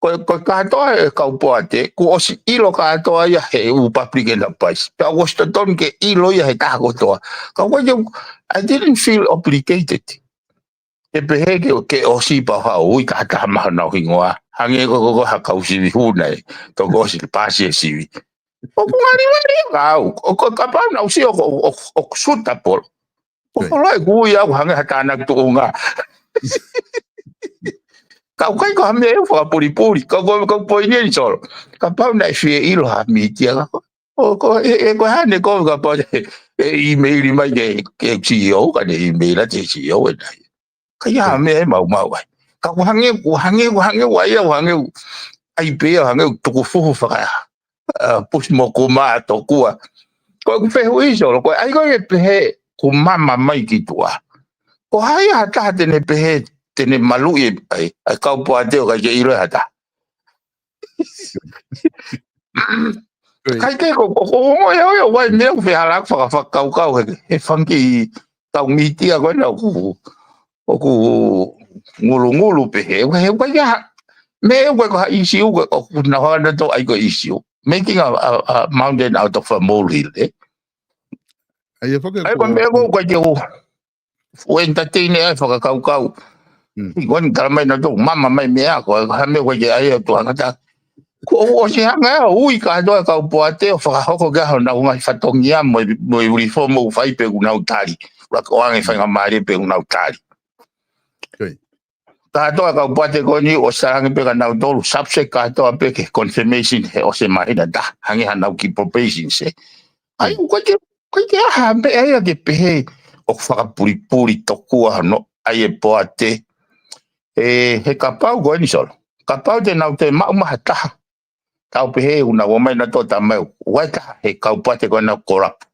Ko e, ko e kātoa e kau poate, kuo ʻosi ʻilo kātoa ia he ʻū public enterprise. Pea ʻoku ʻosi totonu ke ʻilo ia he taha kotoa. Ka ʻoku ʻikai ke, I didn't feel obligated. Ke pehē ke, ke ʻosi pau ha ui ka taha maha nau hingoa. Hangē ko, ko, ko ha kau sivi hū nai. Toki ʻosi paasi e sivi. ʻOku ngali ngali ka au. ʻOku kapau naʻa ku sio ʻoku, ʻoku, ʻoku suitable. ʻOku Right. Polo e kui au hangē ha tānaki tuʻunga. Ka ʻoku ʻikai ko ha meʻa ʻe fakapulipuli. Ka ko, ka ko e poini eni Solo. Kapau naʻe fie ʻilo ha mītia ka ko. ʻO ko, e, e ko hane ko kapau e, e email mai ke, ke C E O, ka ne email atu e C E O e nai. Ka ʻi ai ha meʻa ʻe maumau ai. Ka ʻoku hangē, ʻoku hangē, ʻoku hangē, ʻoku ʻai, ʻoku hangē, ʻai pē, ʻoku hangē, ʻoku tuku fuhu faka, ʻa, pusi mo kuma tokua. Ko ʻeku fehuʻi Solo, ko e ʻai ko e pehē, ʻoku mama mai ki tuʻa. Ko hai ha taha te ne pehē, te ne maluʻi e, ʻai, ʻai kau poate ʻoku ʻikai ke ʻilo ha taha. Right. Kai ke ko, ko, ko, ko, e, o, e, o, wai, meʻa ʻoku fehālaaki faka, fakakaukau he, he fanga kiʻi kau mītia ko ena ʻoku, ʻoku ngulungulu pē he, he, he, he, meʻa ʻoku ko ha issue, ʻoku, ʻoku nau hanga ʻo ʻai ko e issue. Making a, a, a mountain out of a molehill, eh? ʻA ia foki ʻA ia ko ko e meʻa ko, ko e ke ʻo, ʻo entertain ai fakakaukau. Mm. ʻI ko eni tala mai nautolu, mama mai meʻa, ko e ha meʻa ko e ke ʻai atu hangata. Ko ʻosi hanga ʻo ui kātoa e kau poate ʻo fakahoko ki ai honau ngaahi fatongia mo e, mo e reform ʻoku fai pē ʻoku nau tali. Laka ʻo ange faingamālie pē ʻoku nau tali. Good. Kātoa e kau poate ko eni ʻosi talaange pē kia nautolu, subject kātoa pē ki he confirmation he ʻosi e māhina ʻe taha. Hangē hanau kiʻi probation se. ʻA ia, Mm. ʻoku ʻikai ke, ʻoku ʻikai ke ʻi ai ha meʻa ia ke pehē ʻoku fakapulipuli tokua hono ʻai e poate. E, he kapau ko eni Solo. Kapau te nau toe maʻu mai ha taha. Tau pehē ʻoku nau ō mai nautolu ʻo tala mai ʻoku ʻi ai e taha he kau poate ko ena ʻoku corrupt.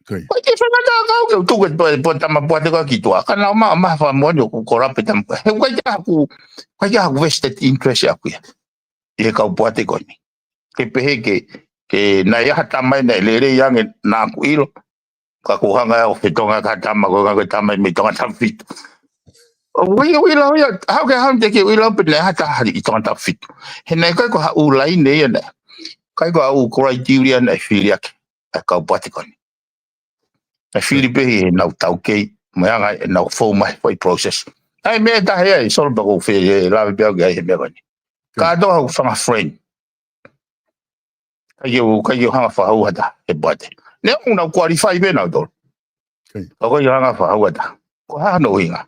Good. ʻOku ʻikai ke fakatātā kau ke u tuku e po, po tama poate ko ē ki tuʻa. Ka nau maʻu mai ha fakamoʻoni ʻoku corrupt e tama. He ʻoku ʻikai ke ʻi ai haku, ʻoku ʻikai ke ʻi ai haku vested interest ʻaʻaku ia. ʻI he kau poate ko eni. Ke pehē ke, ke naʻe ʻi ai ha tama ia naʻe lelei ange naʻa ku ʻilo. Ka ʻoku hanga ʻo fetongi ha tama ko e ngaahi tama mei Tongatapu fitu. ʻOku ʻi ai e uila ia, haʻu ke hanga ʻo teʻeki ke uila pe naʻe ʻi ai ha taha ʻi Tongatapu fitu. He naʻe ʻikai ko ha ʻū laine ia naʻe. ʻIkai ko ha ʻū criteria naʻe fili ʻaki ʻa e kau poate ko eni. Naʻe fili pē ʻe heʻenau taukei, mo e anga ʻenau fou mai foʻi process. ʻA e meʻa ʻe taha ia ʻe Solo pea ʻoku ou fie lave pē au ki ai he meʻa ko eni. Kātoa hoku fanga friend. ʻIkai ke u, ʻikai ke u hanga ʻo fakahū ha taha he poate. Neongo ʻoku nau qualify pē nautolu. Ka ʻoku ʻikai ke u hanga ʻo fakahū ha taha. Ko e hā hono ʻuhinga?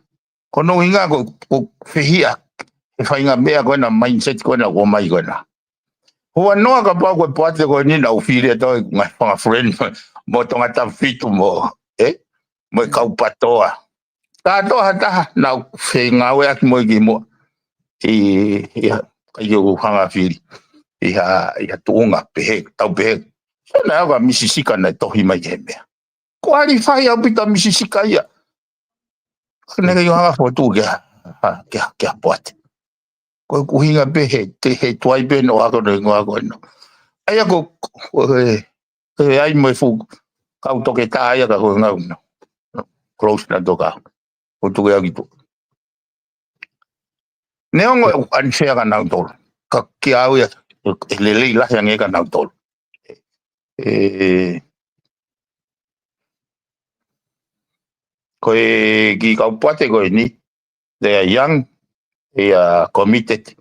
Ko hono ʻuhinga ko, ko e fehiʻa he faʻahinga meʻa ko ena, mindset ko ena, ʻoku ʻomai ko ena. Huanoa kapau ko e poate ko eni naʻa ku fili ʻe au ʻeku ngaahi fanga friend mo Tongatapu fitu mo, ē? Mo e kau PTOA. Kātoa ha taha naʻa ku fengāueʻaki mo ia kimuʻa. ʻI, ʻi ha, ʻikai ke u hanga ʻo fili. ʻI ha, ʻi ha tuʻunga pehē, tau pehē. So naʻe ʻi ai ʻa Misi Sika naʻe tohi mai ki he meʻa. Qualify ʻaupito ʻa Misi Sika ia. Ka naʻe ʻikai ke u hanga ʻo fokotuʻu ki ha, ha, ki ha, ki ha poate. Ko ʻeku ʻuhinga pē he, te, he tuai pē naʻa ku ako ʻene hingoa ko ena. ʻA ia ko, ko e, ko e ʻai mo e fuʻu kau toketā ia ka ko e ngau na. Close na toka. Ko tuku ia ki tuʻa. Neongo ʻoku unfair kia nautolu. Ka kiate au ia, ʻe lelei lahi ange kia nautolu. ʻE, ko e kiʻi kau poate ko eni, they are young, they are committed.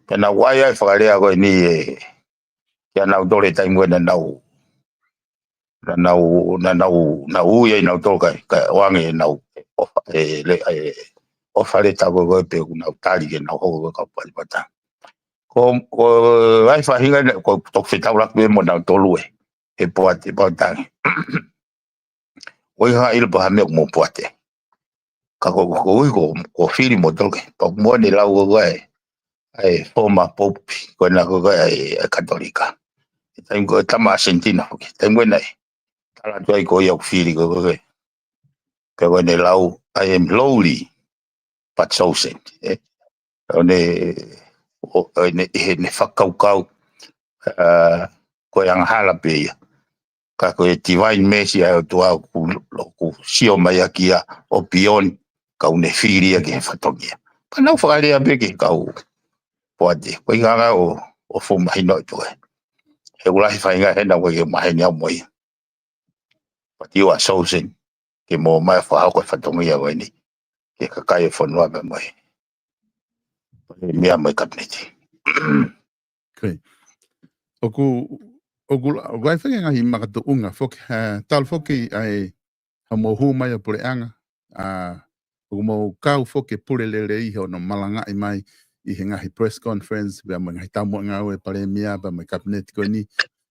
Pea naʻa ku ʻai ʻa e fakalea ko eni ē, kia nautolu he taimi ko ē naʻa nau, naʻa nau, naʻa nau, naʻa nau ui ai nautolu kae, kae ʻoange ʻenau ʻofa, ē, le-, ē, ʻofa leta ko ē pe ʻoku nau tali ke nau hoko ko e kau palopalema. Ko, ko e faʻahinga naʻe, ko e toki fetaulaki pē mo nautolu ē, he poate, he poate ange. ʻOku ʻikai ke u ʻilo pe ko e hā e meʻa ʻoku mou poate. Ka ko, ko, ko, ko, ko fili mo toke. Pea ʻoku mou ʻi ai ʻene lau ko ē, ʻa e former pope, ko ena ko ē ʻa e, ʻa e Katolika. Taimi ko ē, tama Argentina foki. Taimi ko ē naʻe tala atu ai ko ia ʻoku fili ko ē. Pea ko ʻene lau, "I am lowly, but chosen." Ē? ʻO ne, ʻo, ʻo ne, ʻi heʻene fakakaukau, ā, ko e angahala pē ia. Ka ko e divine mercy ʻa e ʻOtua ʻoku, ʻoku sio mai ʻaki ia ʻo beyond, ka ʻoku ne fili ia ki he fatongia. Pea naʻa ku fakalea pē ki he kau poate. Ko e ʻuhinga ʻo, ʻo fuʻu mahino ʻi tuʻa. He ʻoku lahi e faʻahinga he naʻa ku ʻikai ke maheni au mo ia. But you are chosen. Ke mou ō mai ʻo fakahoko e fatongia ko eni ki he kakai e fonua pea mo e, mo e meʻa mo e kapineti. Okay. ʻOku, ʻoku, ʻoku ʻi ai foki e ngaahi makatuʻunga foki, ē, talu foki ʻa e, ʻa hoʻomou hū mai ʻo puleʻanga, ā, ʻoku mou kau foki e pule lelei he ʻoku nau malangaʻi mai ʻi he ngaahi press conference, pea mo e ngaahi taumuʻa ngāue ʻa e palēmia, pea mo e kapineti ko eni.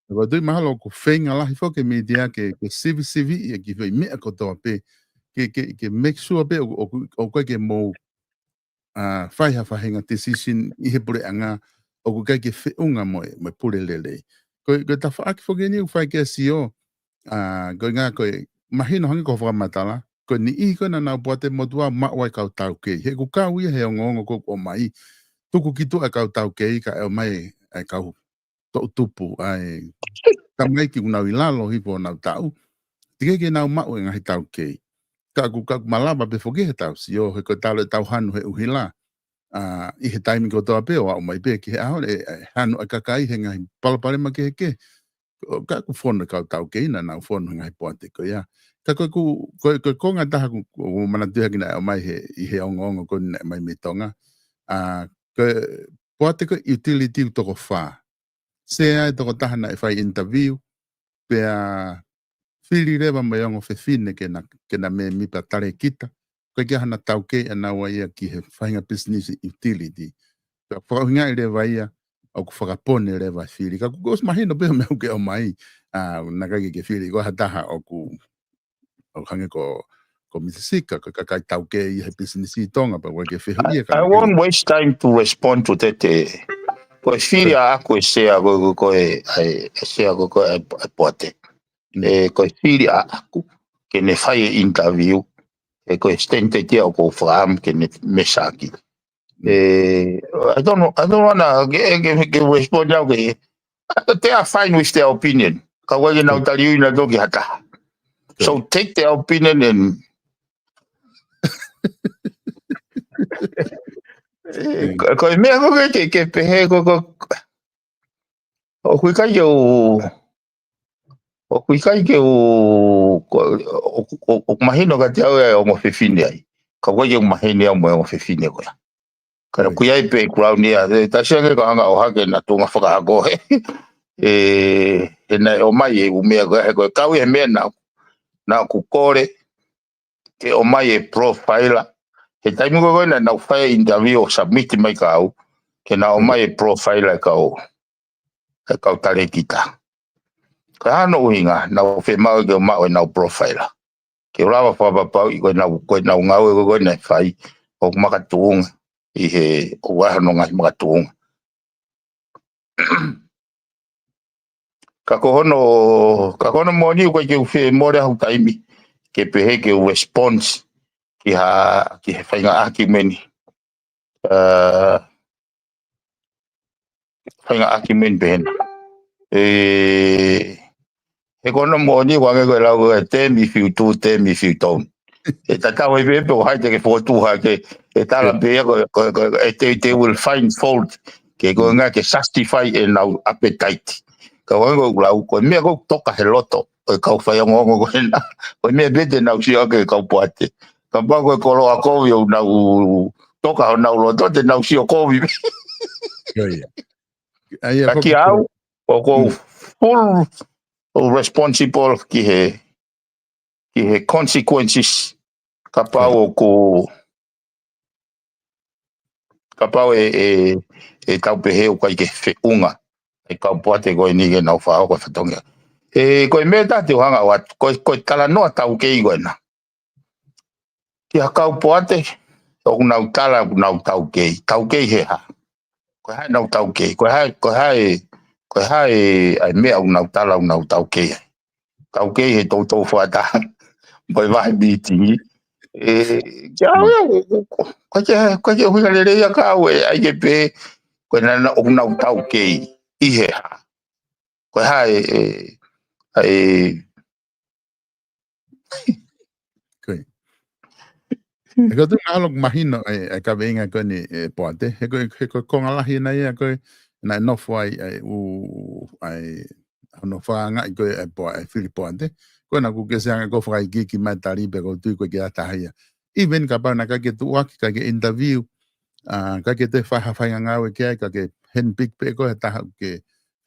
Ka ʻoku ou tui mahalo ʻoku feinga lahi foki e mītia ke, ke sivisiviʻi e kiʻi foʻi meʻa kotoa pē, ke, ke, ke make sure pē ʻoku, ʻoku, ʻoku ʻikai ke mou, ā, fai ha faʻahinga decision ʻi he puleʻanga ʻoku ʻikai ke feʻunga mo e, mo e pule lelei. Ko e, ko e tafaʻaki foki eni ʻoku fai ki ai e sio, ā, ko e ʻuhinga ko e mahino hangē ko hoʻo fakamatala, ko e niʻihi ko ē naʻa nau poate motuʻa maʻu ai e kau taukei. He ʻoku kau ia he ongoongo ko ē ʻoku ʻomai, tuku ki tuʻa e kau taukei kae ʻomai e kau toʻutupu, ʻa e tamaiki ʻoku nau ʻi lalo hifo honau taʻu. Teʻeki ke nau maʻu e ngaahi taukei. Ka ʻoku, ka ʻoku malava pē foki he tau sio, he ko e talu ʻetau hanu he ʻuhila. Ā, ʻi he taimi kotoa pē ʻo aʻu mai pē ki he ʻaho, ʻe, ʻe hanu ʻa e kakai he ngaahi palopalema kehekehe. ʻO ka ʻoku fonu e kau taukei naʻa nau fonu he ngaahi poate ko ia. Ka ko e ku, ko e, ko e konga ʻe taha ʻoku, ʻoku ou manatuʻi hake naʻe ʻomai he, ʻi he ongoongo ko eni naʻe ʻomai mei Tonga. Ā, ko e poate ko e utility ʻoku toko fā. Sea e tokotaha naʻe fai interview, pea fili leva mo e ongo fefine ke na, ke na mēmipa talēkita. ʻOku ʻikai ke ʻi ai hano taukei ʻanaua ia ki he faʻahinga pisinisi utility. Pea fakaʻuhingaʻi leva ia, ʻoku fakapone leva e fili. Ka ʻoku, ʻoku ʻosi mahino pē meʻa ʻoku ke ʻomai, ā, naʻe ʻikai ke ke fili, ko ha taha ʻoku, ʻoku hangē ko, ko Misi Sika, ko e kakai taukei ia he pisinisi ʻi Tonga, pea ʻoku ʻikai ke fehuʻia ka I won't waste time to respond to that, ē. Ko e fili ʻaʻaku e sea ko, ko, ko e, ʻa e, e sea ko, ko e, e poate. Mm. Ē, ko e fili ʻaʻaku ke ne fai e interview, ē, ko e standard ia ʻoku ou fakaʻamu ke ne measure ki. Mm. Ē, I don't know, I don't wanna ke, ke, ke respond au ke, they are fine with their opinion. Ka ʻoku ʻikai ke nau taliui nautolu ki ha taha. So take their opinion and ē, ko, ko e meʻa ko ē ke, ke pehē ko, ko, ʻoku ʻikai ke u, ʻOku ʻikai ke u, ko, ʻoku, ʻoku, ʻoku mahino kiate au ʻa e ongo fefine ai. Ka ʻoku ʻikai ke u maheni au mo e ongo fefine ko ia. Ka ʻoku ʻi ai pē ʻeku launia, ʻe tasi ange ka hanga ʻo hake ʻena tuʻunga fakahako he. ʻE, he naʻe ʻomai e ʻū meʻa ko ē, he ko e kau ia he meʻa naʻa, naʻa ku kole, ke ʻomai e profiler. He taimi ko ē naʻa nau fai e interview ʻo submit mai kia au, ke na ʻomai e profiler e kau, e kau talēkita. Ko e hā hono ʻuhinga, naʻa ku fiemaʻu ke u maʻu ʻenau profiler. Ke u lava fakapapauʻi ko ʻenau, ko ʻenau ngāue ko ē naʻe fai, ʻoku makatuʻunga, ʻi he, ʻoku ʻi ai hono ngaahi makatuʻunga. Ka ko hono, ka ko hono moʻoni ʻoku ʻikai ke u fie mole au taimi, ke pehē ke u response, ki ha, ki he faʻahinga ʻākiumeni. ʻA, faʻahinga ʻākiumeni pehē ni. ʻE, he ko hono moʻoni ʻoku hangē ko e lau ko ē, "Damn if you do, damn if you don't." ʻE tatau ai pē pe ko hai te ke fokotuʻu hake, ʻe tala pē ia ko, ko, ko, ʻe te, they will find fault. Ke ko e ʻuhinga ke justify ʻenau appetite. Ka ʻoku hangē ko e lau, ko e meʻa ʻoku toka he loto ʻo e kau faiongoongo ko ena. Ko e meʻa pē te nau sio ki ai e kau poate. Kapau ko e koloa kovi ʻoku nau toka honau loto, te nau sio kovi. Ka kiate au, ʻoku ou full responsible ki he, ki he consequences. Kapau ʻoku, kapau ʻe, ʻe, ʻe tau pehē ʻoku ʻikai ke feʻunga ʻa e kau poate ko eni ke nau fakahoko e fatongia. ʻE, ko e meʻa ʻe taha te u hanga ʻo ʻoatu, ko e, ko e talanoa taukei ko ena. Ki ha kau poate, ʻoku nau tala ʻoku nau taukei. Taukei he hā? Ko e hā ʻenau taukei? Ko e hā, ko e hā e, ko e hā e, ʻa e meʻa ʻoku nau tala ʻoku nau taukei ai? Taukei he toutou fakataha mo e vahe mītingi. ʻE, kiate au, ko, ko, ko, ko e ʻuhinga lelei ia kiate au ʻe ʻai ke pehē, ko e naʻa nau, ʻoku nau taukei ʻi he hā? Ko e hā e, e, e, Ko ia. He ko e tuʻu mahalo ʻoku mahino ʻa e, ʻa e kaveinga ko eni ʻe Poate. He ko e, he ko e konga lahi ena ia ko ē naʻe nofo ai ʻa e ʻū, ʻa e, hono fakaangaʻi ko ē ʻa e Poa-, ʻa e Fili Poate. Ko ena kuo ke ʻosi hanga ʻo fakaikiiki mai tali pē ʻoku ou tui ʻoku ʻikai ke ʻi ai ha taha ia. Even kapau naʻe ʻikai ke tuʻuaki, ʻikai ke interview, ʻa, ʻikai ke toe fai ha faʻahinga ngāue ki ai, ka ke handpick pē ko ē ha taha ʻoku ke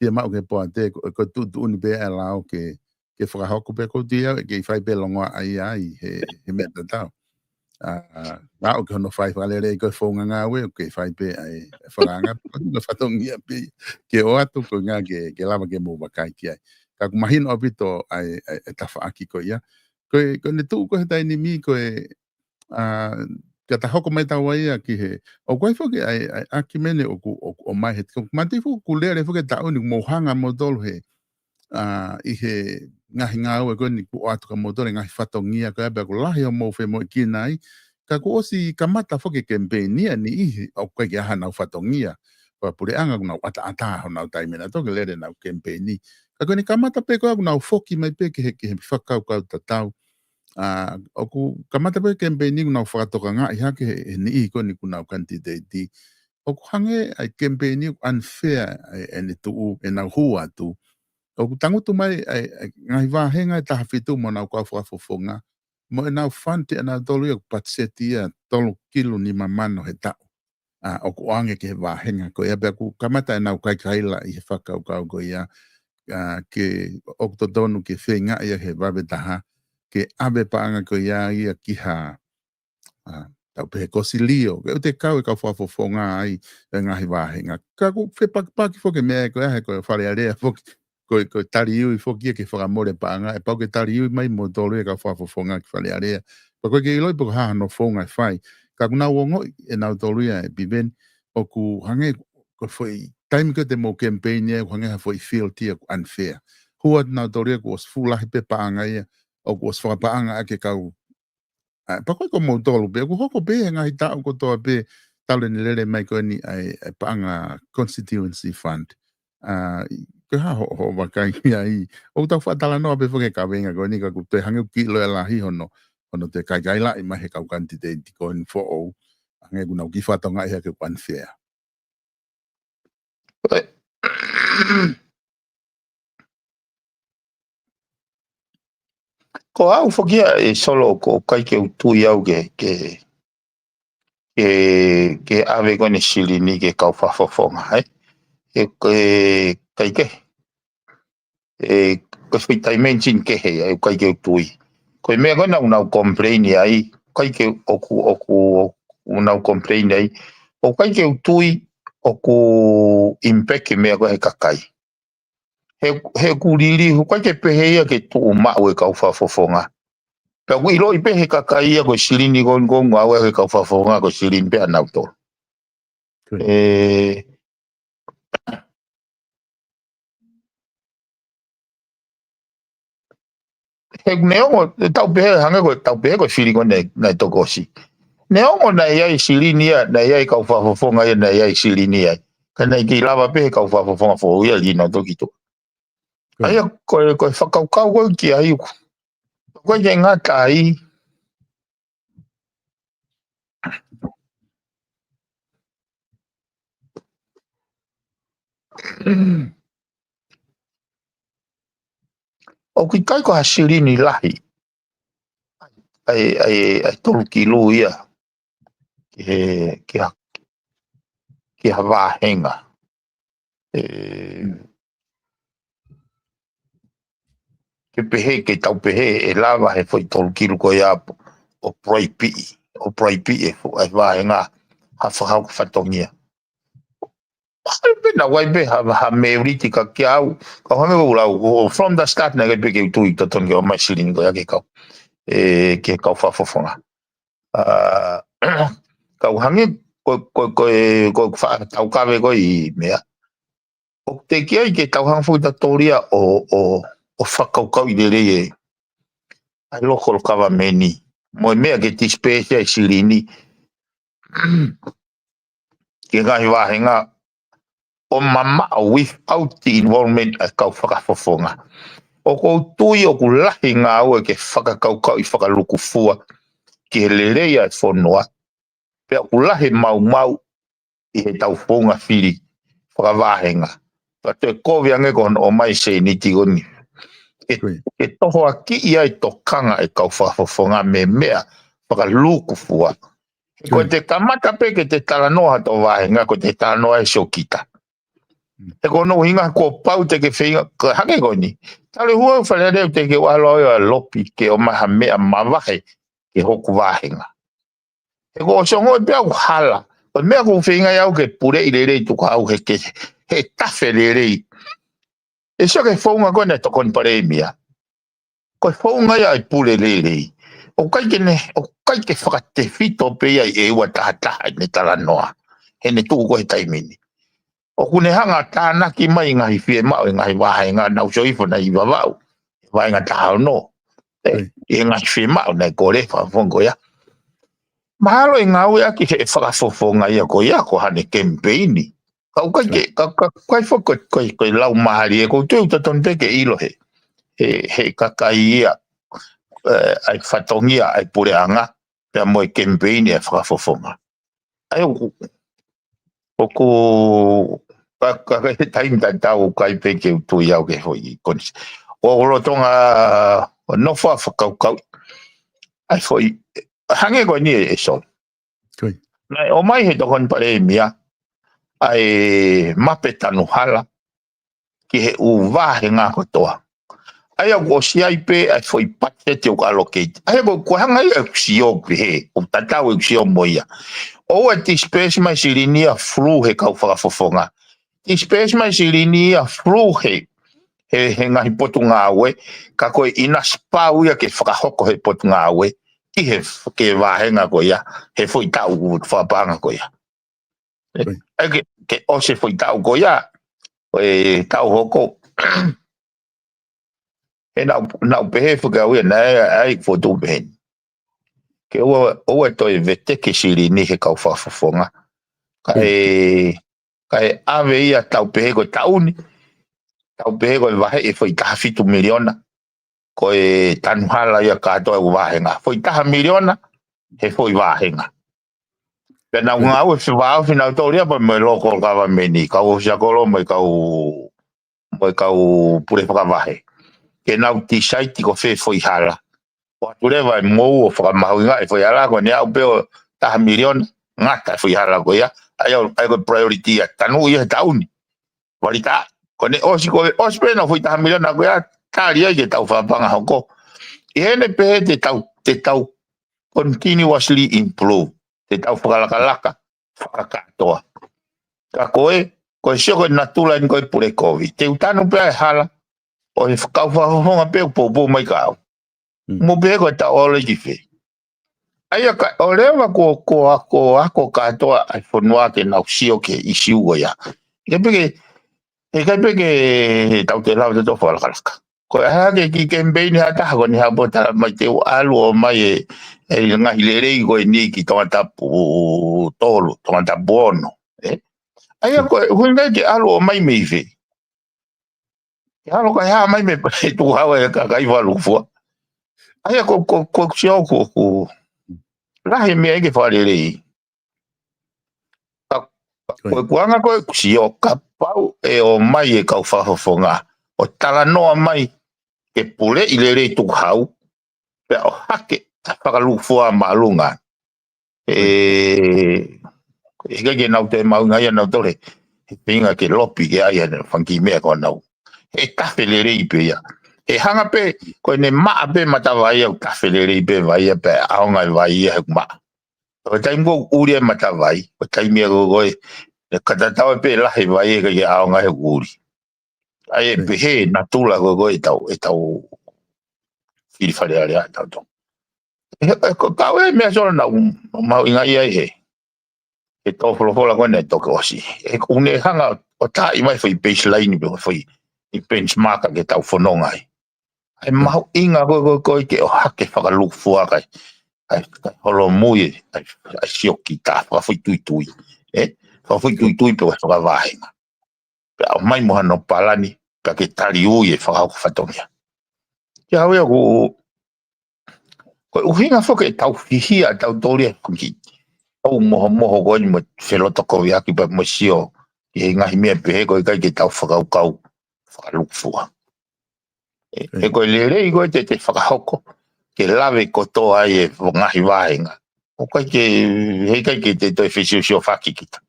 fiemaʻu ki he Poate, ko, ko e tuʻutuʻuni pē ʻa e lao ke, ke fakahoko pē ʻoku ou tui au ʻe kei fai pē longoaʻa ia ai he, he meʻa tatau. ʻA, ʻa, ʻoku ke hono fai fakalelei ko e founga ngāue, ʻoku ke fai pē ʻa e, ʻa e fakaanga, ko e fatongia pē ke ʻoatu ko e ʻuhinga ke, ke lava ke mou vakai ki ai. Ka ʻoku mahino ʻaupito ʻa e, ʻa e, ʻa e tafaʻaki ko ia. Ko e, ko ʻene tuʻu ko ē he taimi ni ko e, ʻa, ka ta hoko mai taua ia ki he, ʻoku ʻi ai foki ʻa e, ʻa e ʻākiumeni ʻoku, ʻoku ʻomai he, ʻoku mātuʻaki foki ʻoku lele foki e taʻu ni ʻoku mou hanga moutolu he, ʻa, ʻi he ngaahi ngāue ko eni kuo ʻoatu kia moutolu e ngaahi fatongia ko ia pea ʻoku lahi hoʻomou femoʻuekina ai. Ka kuo ʻosi kamata foki e kemipeini ʻa e niʻihi ʻoku ʻikai ke ʻi ai hanau fatongia. Ko e puleʻanga ʻoku nau ʻataʻatā honau taimi naʻa nau toki lele ʻenau kemipeini. Ka ko ʻene kamata pē ko ia ʻoku nau foki mai pē ki he, ki he fakakaukau tatau. ʻA, ʻoku kamata pē kemipeini ʻoku nau fakatokangaʻi hake he, he niʻihi ko eni ʻoku nau kanititeiti. ʻOku hangē ʻa e kemipeini ʻoku unfair ʻa e, ʻene tuʻu, ʻenau hū atu. ʻOku tangutu mai ʻa e, ʻa e ngaahi vāhenga ʻe taha fitu mo honau kau fakafofonga. Mo ʻenau fund ʻanautolu ia ʻoku patiseti ia tolu kilu nima mano he taʻu. ʻA, ʻoku ʻoange ki he vāhenga ko ia pea ʻoku kamata ʻenau kaikaila ʻi he fakakaukau ko ia, ʻa, ke ʻoku totonu ke feinga ia he vave taha, ke ʻave paʻanga ko ia ia ki ha, ʻa, tau pehē ko e silio, ke ʻoua te kau e kau fakafofonga ai e ngaahi vāhenga. Ka ʻoku fepakipaki foki e meʻa ko ia he ko e Fale Alea foki, ko e, ko e taliui foki ia ke fakamole paʻanga, ʻe pau ke taliui mai moutolu e kau fakafofonga ki Fale Alea. Pea ʻoku ʻikai ke ʻiloʻi pe ko e hā hono founga ʻe fai. Ka ʻoku nau ongoʻi ʻe nautolu ia ʻe Piveni, ʻoku hangē ko e foʻi taimi ko ē te mou kemipeini ai, ʻoku hangē ha foʻi field ia ʻoku unfair. Hū atu nautolu ia kuo ʻosi fuʻu lahi pē paʻanga ia, ʻoku ʻosi fakapaʻanga ʻaki e kau ʻA, pea ko e ko moutolu pē, ʻoku hoko pē he ngaahi taʻu kotoa pē, talu ʻene lele mai ko eni ʻa e, ʻa e paʻanga constituency fund. ʻA, ʻi, ko e hā hoʻo, hoʻo vakai ki ai. ʻOku tau faʻa talanoa pē foki he kaveinga ko eni ka ʻoku toe hangē ʻoku kiʻi loea lahi hono, hono toe kaikailaʻi mai he kau kanititeiti ko eni foʻou. Hangē ʻoku nau kiʻi fakatokangaʻi hake ʻoku unfair. Ko e, Ko au foki ia ʻe Solo, ʻoku ʻikai ke u tui au ke, ke, ke, ke ʻave ko eni silini ki he kau fakafofonga, ē. ʻE, ʻikai ke, ʻe, ko e foʻi dimension kehe ia, ʻe ʻikai ke u tui. Ko e meʻa ko ena ʻoku nau complain ai, ʻikai ke ʻoku, ʻoku, ʻoku nau complain ai. ʻOku ʻikai ke u tui ʻoku impact e meʻa ko ē he kakai. He, he ʻoku liliu, ʻoku ʻikai ke pehē ia ke tuʻu maʻu e kau fakafofonga. Pea ʻoku ʻiloʻi pē he kakai ia ko e silini ko eni ʻoku ngāueʻaki ʻe he kau fakafofonga ko e silini pē ʻanautolu. Good. ʻE, he neongo, tau pehē, hangē ko, tau pehē ko e fili ko eni naʻe toki ʻosi. Neongo naʻe ʻi ai silini ia, naʻe ʻi ai kau fakafofonga ia, naʻe ʻi ai silini ia. Ka naʻe kei lava pē he kau fakafofonga foʻou ia ʻo lī nautolu ki tuʻa. Good. ʻA ia, ko e, ko e fakakaukau ko ē ki ai ʻoku. Ko e ke ngata ai. ʻOku ʻikai ko ha silini lahi. ʻAi, ʻai, ʻai tolu kilu ia. Ki he, ki ha, ki ha vāhenga. ʻE, ke pehē, ke tau pehē, ʻe lava he foʻi tolu kilu ko ia ʻo pulaipiʻi, ʻo pulaipiʻi e fo-, e vāhenga ha fakahoko fatongia. ʻAi pē naʻa ʻi ai pē ha, ha meuliti ka kiate au, ka hangē ko ʻeku lau, ʻo from the start naʻe ʻikai pē ke u tui totonu ke ʻomai silini ko ia ki he kau, ʻe, ki he kau fakafofonga. ʻA, kau hangē ko, ko, ko, ko e fakataukave ko ē ʻi meʻa. ʻOku teʻeki ai ke tau hanga foki tautolu ia ʻo, ʻo, ʻo fakakaukauʻi lelei e, ʻa e local government ni. Mo e meʻa ke disperse ai silini ki he ngaahi vāhenga ʻo mamaʻo without the involvement ʻa e kau fakafofonga. ʻOku ou tui ʻoku lahi ngāue ke fakakaukauʻi fakalukufua ki he lelei ʻa e fonua. Pea ʻoku lahi maumau ʻi heʻetau founga fili fakavāhenga. Ka toe kovi ange ko hono ʻomai sēniti ko eni. Ke, Kui. ke tohoakiʻi ai tokanga e kau fakafofonga mei he meʻa fakalukufua. He ko Kui. te kamata pē ke te talanoa ha tō vāhenga, ko te talanoa e siokita. Mm. He ko hono ʻuhinga kuo pau te ke feinga, ko hangē ko eni. Talu e hua Fale Alea te ke ʻalu ʻo lopi ke ʻomai ha meʻa mavahe ke hoku vāhenga. He ko e ʻosi ongoʻi pē ʻoku hala. Ko e meʻa ʻoku ou feinga ai au ke puleʻi lelei tuku au he ke, he tafe lelei. ʻE sio ki he founga ko ē naʻe tokoni palēmia. Ko e founga ia ʻa e pule lelei. ʻOku ʻikai ke ne, ʻoku ʻikai ke fakatefito pē ia ʻi he ua taha taha ʻene talanoa. Heʻene tuʻu ko ē he taimi ni. ʻOku ne hanga ʻo tānaki mai e ngaahi fiemaʻu e ngaahi vāhenga naʻa nau sio hifo naʻe ʻi Vavaʻu. Vāhenga taha ono. ʻE, Right. ʻi he ngaahi fiemaʻu naʻe kole fakafofonga ko ia. Mahalo ʻe ngāueʻaki he fakafofonga ia ko ia ko haʻane kemipeini. Ka ʻoku ʻikai ke, Right. ka, ka, ʻikai foki ko, ko, ko e lau mahali ē, ʻoku ou tui ʻoku totonu pē ke ʻilo he, he, he kakai ia, ʻe, ʻa e fatongia ʻa e puleʻanga, pea mo e kemipeini ʻa e fakafofonga. ʻA ia ʻoku, ʻoku, ka, ka, ka, he taimi tatau ʻoku ʻikai pē ke u tui au ki he foʻi konisi. ʻOku ou lolotonga ʻo nofo ʻo fakakaukau. ʻA e foʻi, hangē ko eni ē, ē Solo. Kui. Naʻe ʻomai he tokoni palēmia, ʻa e mape tanu hala, ki he ʻū vāhenga kotoa. ʻA ia ʻoku ʻosi ʻi ai pē ʻa e foʻi patiseti ʻoku allocate. ʻA ia ko, ko e hanga ia ʻeku sio pē he, ʻoku tatau ʻeku sio mo ia. ʻOua ʻe disperse mai silini ia through he kau fakafofonga. Disperse mai silini ia through he, he, he ngaahi potungāue, ka ko e ʻinasi pau ia ke fakahoko he potungāue, ki he, ki he vāhenga ko ia, he foʻi taʻu fakapaʻanga ko ia. Right. ʻE ke, ke ʻosi e foʻi taʻu ko ia, ʻe taʻu hoko. He naʻa, naʻa ku pehē foki au ia naʻe ʻai fotu pehē ni. Ke ʻoua, ʻoua toe veteki silini he kau fakafofonga. Ka Mm. ʻe, ka ʻe ʻave ia tau pehē ko e taʻu ni. Tau pehē ko e vahe e foʻi taha fitu miliona. Ko e tanu hala ia kātoa ʻo e vāhenga. Foʻi taha miliona, he foʻi vāhenga. Pea nau Mm. ngāue fevāofi nautolu ia pea mo e local government ni, kau ʻōfisa kolo mo e kau, mo e kau pule fakavahe. Ke nau decide ko fē foʻi hala. ʻOatu leva e mou ʻo fakamahuʻingaʻi e foʻi hala ko eni, aʻu pē ʻo taha miliona, ngata e foʻi hala ko ia, ʻa ia, ʻa ia ko e priority ia, tanu ia he taʻu ni. Valita, ko ʻene ʻosi ko e, ʻosi pē ʻena foʻi taha miliona ko ia, tali ai ke tau fakapanga hoko. ʻI heʻene pehē te tau, te tau continuously improve, te tau fakalakalaka, fakakātoa. Ka ko e, ko e sio ko e natula eni ko e pule kovi. Te u tanu pē ʻa e hala, ʻo e kau fakafofonga pē ʻoku poupou mai kia au. Mm. Mo pehē ko e taʻu ʻalu ki fē. ʻA ia ka ʻoua leva ko, ko, ko, ko kātoa ʻa e fonua ke nau sio ki he ʻisiū ko ia. Ke peke, he kai peke he tau te lau te tau fakalakalaka. Ko e hā ke ki kemipeini ha taha ko eni ha pō tala mai te u ʻalu ʻo ʻomai e, e ngaahi lelei ko eni ki Tongatapu tolu, Tongatapu ono. ʻE? ʻA ia ko e, ʻuhinga ke ʻalu ʻo ʻomai mei fē. Ke ʻalu kai hā mai mei tukuhau e kakai fakalukufua. ʻA ia ko, ko, ko sio ko, ko, lahi meʻa ke fakalelei. Ka, ka ko e kuanga ko e sio kapau ʻe ō mai e kau fakafofonga ʻo talanoa mai ke puleʻi lelei tukuhau, pea ʻohake ʻa e fakalukufua māʻolunga. ʻE, ʻe ʻikai ke nau toe maʻu ngai ia nau tole, he pinga ke lopi ke ʻai ʻa e fanga kiʻi meʻa ko ʻenau. He tafe lelei pē ia. He hanga pē, ko ʻene maʻa pē matavai ia ʻoku tafe lelei pē vai ia pea ʻaonga e vai ia he ʻoku maʻa. Ko e taimi ko ē ʻoku ʻuli e matavai, ko e taimi ia ko ē, ʻe katatau pē lahi e vai ia ʻikai ke ʻaonga he ʻoku ʻuli. ʻA ia ʻe pehē natula ko ē ʻetau, ʻetau fili Fale Alea ʻa tautolu. ʻE, ʻe, ko e kau e meʻa solo naʻa ku mahuʻingaʻia ai he, he tō folofola ko eni ʻe toki ʻosi. ʻE, ʻoku ne hanga ʻo taaʻi mai foʻi baseline pe foʻi, ʻi benchmark ke tau fononga ai. ʻA e mahuʻinga ko ē, ko ē, ko ē ke ʻohake fakalukufua kai. ʻA e, kai holomui, ʻa e, ʻa e sioki tā, fakafoʻituitui. ʻE, fakafoʻituitui pe ko e fakavahenga. Pea ʻomai mo hano palani, pea ke tali ui e fakahoko fatongia. Ke hau ia ko, ko e ʻuhinga foki ʻetau fihia, ʻetau tōlia e fanga kiʻi ʻou mohomoho ko eni mo felotokoviʻaki pea mo sio, ʻi he ngaahi meʻa pehē ko e ʻikai ke tau fakakaukau, fakalukufua. ʻE, ʻe ko e lelei ko ē te te fakahoko, ke lave kotoa ai e ngaahi vahenga. ʻOku ʻikai ke, he ʻikai ke te toe fesiosiofaki kita.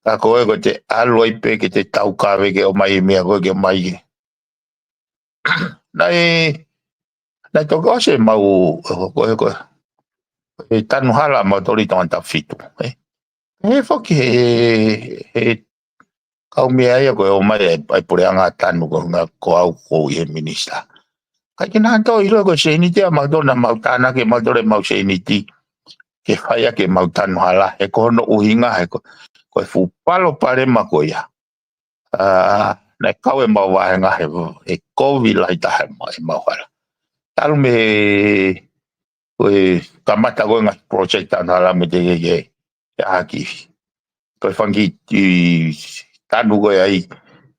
Ka ko e ko te ʻalu ai pē ke te taukave ke ʻomai e meʻa ko ē ke ʻomai ke. Naʻe, naʻe toki ʻosi e mau, ko e, ko e, e tanu hala mau toli Tongatapu fitu, ē. He foki he, he kau meʻa ia ko e ʻomai e, e puleʻanga tanu ko nga ko au ko ʻi he minisitā. Kai ke naʻa tau ʻilo ko e sēniti ʻa mau tona mau tānaki mau tole mau sēniti. Ke fai ʻaki e mau tanu hala, he ko hono ʻuhinga, he ko, ko e fuʻu palopalema ko ia. ʻA, naʻe kau e mau vahenga he, he kovi lahi taha e mau, e mau hala. Talu mei he, ko e kamata ko e ngaahi project tanu hala mo e te ke, ke, ke ʻaki. Ko e fanga kiʻi tanu ko ē ai,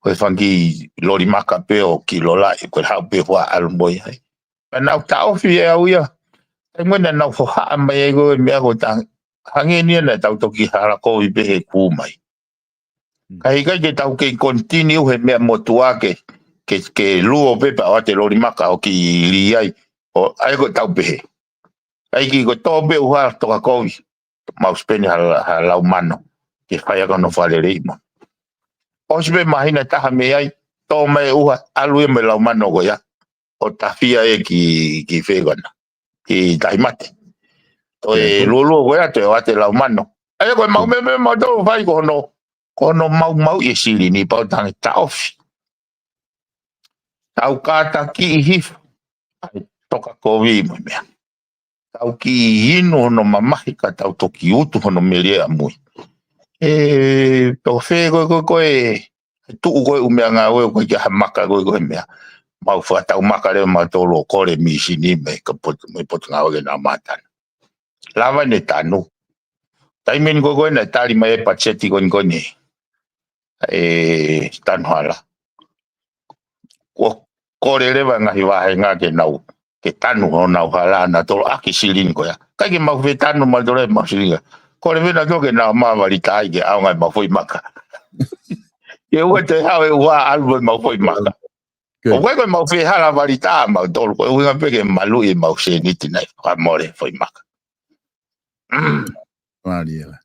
ko e fanga kiʻi loli maka pē ʻo ki lola, ko e haʻu pē hua ʻalu mo ia ai. Pea naʻa ku taʻofi ʻe au ia. Taimi naʻa nau hohaʻa mai ai ko e meʻa ko e tang-, hangē ni naʻa tau toki hala kovi pē he kū mai. Mm. Ka ʻikai ke tau kei continue he meʻa motuʻa ke, ke, ke luo pē pea ʻoatu e loli maka ʻo ki li ai. ʻO, ʻa ia ko e tau pehē. ʻIkai ke ko e tō pē ʻuha toka kovi. Mau spend ha, ha lau mano. Ke fai ʻaki hono fakalelei mo. ʻOsi pē māhina ʻe taha mei ai, tō mai e ʻuha, ʻalu ia mo e lau mano ko ia. ʻO tafia ē ki, ki fē ko ena. Ki Tahi Mate. Toe luolua ko ia, toe ʻoatu e lau mano. ʻA ia ko e mau meʻa, meʻa mau tau fai ko hono, ko hono maumauʻi e silini pea ʻoku tangi taʻofi. Tau kātakiʻi hifo. ʻA e toka kovi mo e meʻa. Tau kiʻi inu hono mamahi ka tau toki utu hono melie ʻamui. ʻE, tau fē ko e, ko e, ko e, tuʻu ko e ʻū meʻangāue ko e kia ha maka ko e, ko e meʻa. Mau fakatau maka leva mautolu ʻo kole misini mei ka pot-, mei Potungāue ke nau mātana. Lava ne tanu. Taimi ni ko e, ko e naʻe tali mai e patiseti ko eni ko eni. ʻE tanu hala. Ko, kole leva ngaahi vahenga ke nau, ke tanu honau hala nautolu ʻaki silini ko ia. ʻIkai ke mau fetanu mautolu e mau silini. Kole fē nautolu ke nau mavali tai ke ʻaonga e mau foʻi maka. Ke ʻoua te haʻu e ʻuha ʻalu mo e mau foʻi maka. ʻOku ʻikai ko e mau fehālavelave ʻa mautolu, ko e ʻuhinga pē ke maluʻi ʻemau sēniti naʻe fakamole foʻi maka. Mālie lā.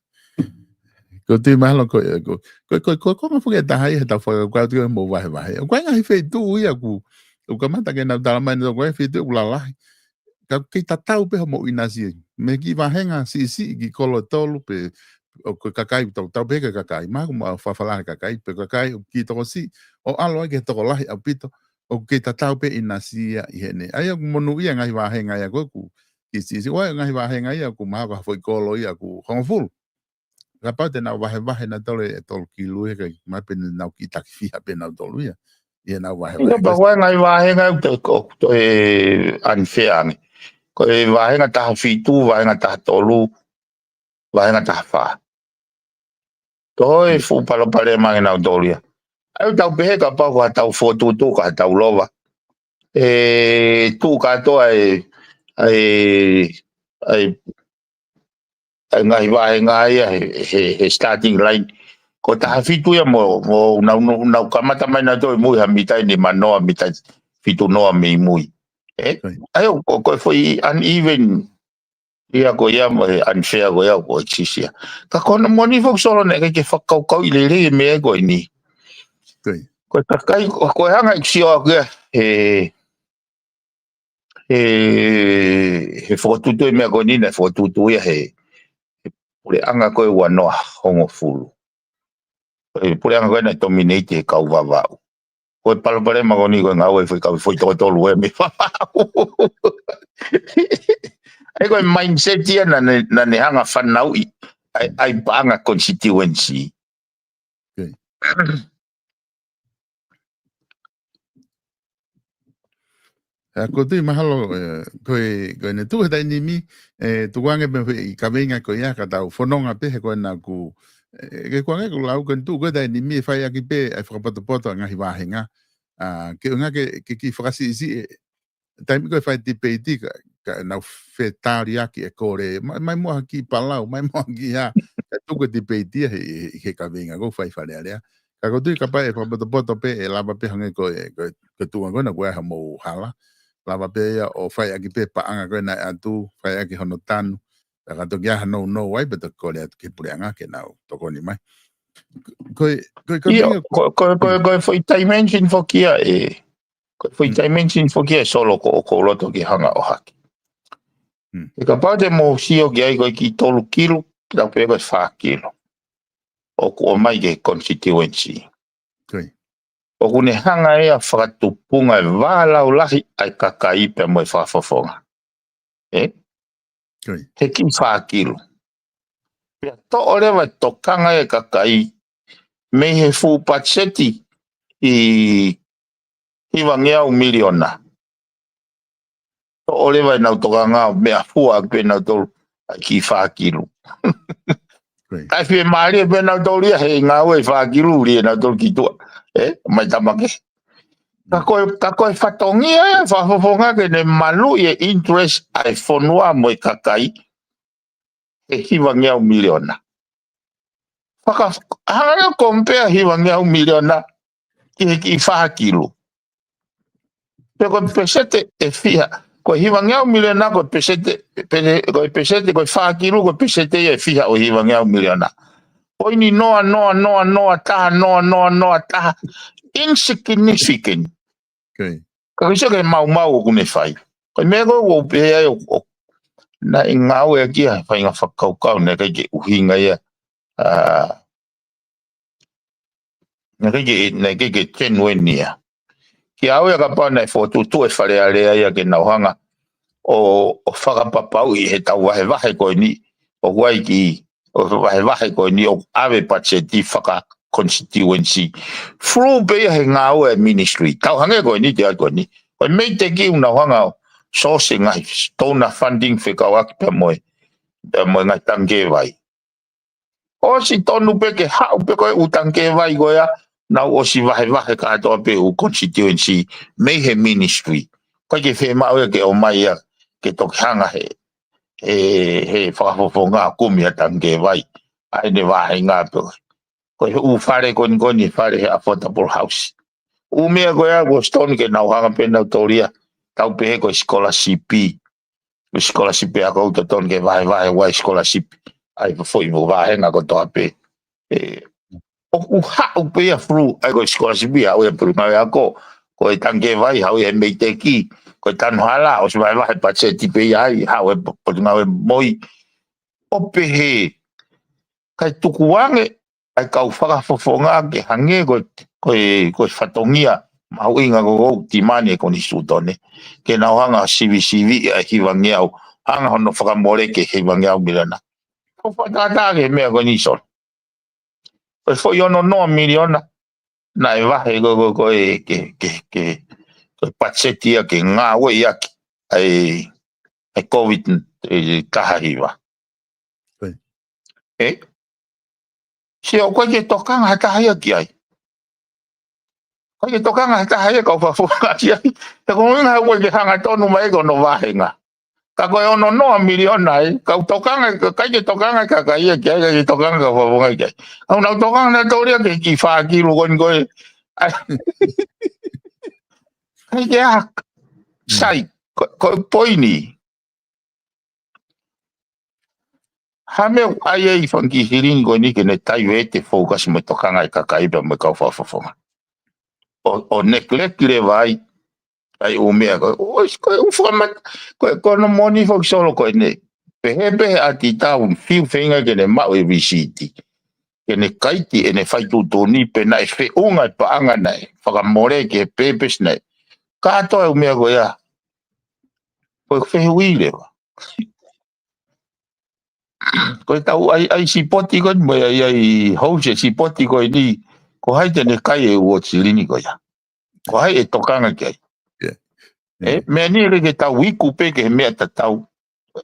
Ko e tui mahalo ko e, ko e, ko e, ko e, ko e konga foki ʻe taha ia he tau fakakaukau atu ki hoʻomou vahevahe. ʻOku ʻi ai e ngaahi feituʻu ia ʻoku, ʻoku kamata ke nau tala mai naʻa ʻoku ʻi ai e feituʻu ʻoku lalahi. Ka ʻoku kei tatau pē hoʻomou ʻinasi. Mei he kiʻi vāhenga siʻisiʻi ki he kolo ʻe tolu pe ʻoku ʻi ai e kakai, tau, tau pehē ko e kakai. Mahalo ʻoku mou fafala he kakai, pe ko e kakai ʻoku kiʻi tokosiʻi, ʻo ʻalu ai ki he tokolahi ʻaupito, ʻoku kei tatau pē ʻinasi ia ʻi heʻene. ʻA ia ʻoku monūʻia e ngaahi vāhenga ia ko ē ʻoku kiʻi siʻisiʻi. ʻOku ʻi ai e ngaahi vāhenga ia ʻoku mahalo ko ha foʻi kolo ia ʻoku hongofulu. Kapau te nau vahevahe nautolu ʻe tolu kilu ia, ʻikai mahalo pē naʻa nau kiʻi taki fiha pē nautolu ia. ʻI heʻenau vahevahe. Kapau ko e ngaahi vāhenga ʻoku toe, ʻoku toe unfair ange. Ko e vāhenga taha fitu, vāhenga taha tolu, vāhenga taha fā. Ko e fuʻu palopalema ange nautolu ia. ʻA ia ʻoku tau pehē kapau ko haʻatau fokotuʻutuʻu, ko haʻatau lova, ʻe tuʻu kātoa e, e, e, e ngaahi vāhenga ia he, he, he starting line. Ko e taha fitu ia mo, mo nau, nau, nau kamata mai nautolu ʻi mui ha mita ʻe nima noa, mita ʻe fitu noa mei mui. ʻE? ʻA ia ʻoku, ko e foʻi uneven ia ko ia mo e unfair ko ia ʻoku ʻosi ia. Ka ko hono moʻoni foki Solo naʻe ʻikai ke fakakaukauʻi lelei e meʻa ko eni. Ko e kakai, ko, ko e anga ʻeku sio ʻaku ia he, he, he fokotuʻutuʻu e meʻa ko eni naʻe fokotuʻutuʻu ia he, he puleʻanga ko e ua noa hongofulu. Ko e puleʻanga ko ē naʻe dominate he kau Vavaʻu. Ko e palopalema ko eni ko e ngāue foʻi kau foʻi toko tolu ē mei Vavaʻu. ʻA ia ko e mindset ia naʻa ne, naʻa ne hanga fanauʻi ʻa e, ʻa e paʻanga constituency. ʻA ia ko e tui mahalo, ʻe, ko e, ko ʻene tuʻu he taimi ni, ʻe, tukuange pē ʻi he kaveinga ko ia ka tau fononga pē he ko ena ʻoku, ʻe, ke kuange ʻoku lau ko ʻene tuʻu ko e taimi ni ʻe fai ʻaki pē ʻa e fakapotopoto ʻa e ngaahi vāhenga. ʻA, ke ʻuhinga ke, ke kiʻi fakasiʻisiʻi, ʻe, taimi ko ē fai tipeiti ka, ka nau fetaliaki ʻe kole, mai, mai muʻa ha kiʻi palau, mai muʻa ha kiʻi hā, ka tuku e tipeiti ia he, he, he kaveinga ko ē fai Fale Alea. Ka ko e tui kapau ʻe fakapotopoto pē, ʻe lava pē hangē ko e, ko e, ko e tuʻunga ko ena ko e ʻa hoʻomou hala. Lava pē ia ʻo fai ʻaki pē paʻanga ko ē naʻe ʻatu, fai ʻaki hono tanu. Ka ka toki ʻi ai ha nounou ai pē toki kole atu ki he puleʻanga ke nau tokoni mai. Ko e, ko e, ko e, ʻIo, ko, ko, ko, ko e foʻi dimension foki ia ʻe, ko e foʻi dimension foki ia ʻe Solo ʻoku ou loto ke hanga ʻo ʻohake. ʻE kapau te mou sio ki ai ko e kiʻi tolu kilu, tau pehē ko e fā kilu. ʻOku ʻomai ki he constituency. ʻOku ne hanga ia ʻo fakatupunga e vā laulahi ʻa e kakai pea mo e fakafofonga. ʻE? He kiʻi fā kilu. Pea toʻo leva e tokanga ia ʻa e kakai mei he fuʻu patiseti ʻe hivangeau miliona. Toʻo leva ʻenau tokanga ʻo meʻafua ʻaki pē ʻe nautolu ʻa e kiʻi fā kilu. Kae fiemālie pē ʻe nautolu ia he ngāue ʻi he fā kilu ʻuli ʻe nautolu ki tuʻa. ʻE, mai tama kehe. Ka ko e, ka ko e fatongia ia ʻa e fakafofonga ke ne maluʻi e interest ʻa e fonua mo e kakai he hivangeau miliona. Faka-, hanga ʻo compare hivangeau miliona ki he kiʻi fā kilu. Pe ko e peseti ʻe fiha, ko e hivangeau miliona ko e peseti, pe-, ko e peseti, ko e fā kilu, ko e peseti ia ʻe fiha ʻo e hivangeau miliona. Poini noa, noa, noa, noa, taha, noa, noa, noa, taha. Insignificant. Ka ʻoku ʻi ai ke maumau ʻoku ne fai. Ko e meʻa ko ē ʻoku ou pehē ai ʻoku, ʻoku, naʻe ngāueʻaki ia he faʻahinga fakakaukau naʻe ʻikai ke ʻuhinga ia, ʻa, naʻe ʻikai ke, naʻe ʻikai ke genuine ia. Kiate au ia kapau naʻe fokotuʻutuʻu e Fale Alea ia ke nau hanga ʻo, ʻo fakapapauʻi he tau vahevahe ko eni, ʻoku ʻi ai ki, ʻo vahevahe ko eni ʻoku ʻave patiseti faka-constituency. Through pē ia he ngāue ʻa e ministry. Tau hangē ko eni te ʻai ko eni. Ko e MEIDECC ʻoku nau hanga ʻo source e ngaahi donor funding fekauʻaki pea mo e, pea mo e ngaahi tangikē vai. ʻOsi tonu pē ke haʻu pē ko e ʻū tangikē vai ko ia, nau ʻosi vahevahe kātoa pē ʻū constituency mei he ministry. ʻIkai ke fiemaʻu ia ke ʻomai ia ke toki hanga he, he, he fakafofonga ʻo kumi ha tangikē vai. ʻA ʻene vahenga pē ko e ʻū fale ko eni ko eni fale he affordable house. ʻū meʻa ko ia ʻoku totonu ke nau hanga pē ʻo nau tōlia, tau pehē ko e sikolasipi. Ko e sikolasipi ʻa ʻoku totonu ke vahevahe ʻa e sikolasipi ʻa e foʻi mo vāhenga kotoa pē. ʻE, ʻoku haʻu pē ia through, ʻa ia ko e sikolasipi, haʻu ia Potungāue Ako, ko e Tangi Vai, haʻu ia he Meiteki, ko e Tanu Hala, ʻosi vahevahe patiseti pē ia ai, haʻu e Potungāue Moi, ʻo pehē, kae tukuange ʻa e kau fakafofonga ke hangē ko e, ko e, ko e fatongia mahuʻinga ko ʻoku tō mai ʻe he konisitūtone. Ke nau hanga ʻo sivisiviʻi ʻa e hivangeau, hanga hono fakamoleki ʻa e hivangeau miliona. Kau fakatātā ki he meʻa ko eni Solo. Ko e foʻi ono noa miliona, naʻe vahe ko, ko, ko e, ke, ke, ke, ko e patiseti ia ke ngāueʻi ʻaki ʻa e, ʻa e Covid, ʻe, taha hiva. Ko e. ʻE? Sio, ʻoku ʻikai ke tokanga ha taha ia ki ai. ʻIkai ke tokanga ha taha ia kau fakafofonga ki ai. He ko e ʻuhinga ʻoku ʻikai ke hanga tonu mai ko hono vāhenga. Ka ko e ono noa miliona ai, kau tokanga, ʻikai ke tokanga e kakai ia ki ai, ʻikai ke tokanga kau fakafofonga ki ai. ʻOku nau tokanga nautolu ia ki he kiʻi fā kilu ko eni ko e. ʻAi. ʻIkai ke ʻi ai ha sai, ko, ko e poini. Ha meʻa ʻoku ʻai ai e fanga kiʻi silini ko eni ke ne taivete focus mo e tokanga e kakai pea mo e kau fakafofonga. ʻO, ʻo neglect leva ai, ʻa e ʻū meʻa ko, ʻo, ko e ʻū fakamata, ko e, ko hono moʻoni foki Solo ko eni. Pehē pē he ʻati tau, fiu feinga ke ne maʻu e risiti. Ke ne kaiti ʻene fai tuʻutuʻuni pe naʻe feʻunga e paʻanga naʻe fakamole ki he purpose naʻe. Kātoa e ʻū meʻa ko ia. Ko e fehuʻi leva. Ko e tau ʻai, ʻai sipoti ko eni, mo e ʻai, ʻai house e sipoti ko eni, ko hai te ne kai e ʻū silini ko ia. Ko hai ʻe tokanga ki ai. Yeah. ʻE, meʻa ni ʻikai ke tau iku pē ki he meʻa tatau.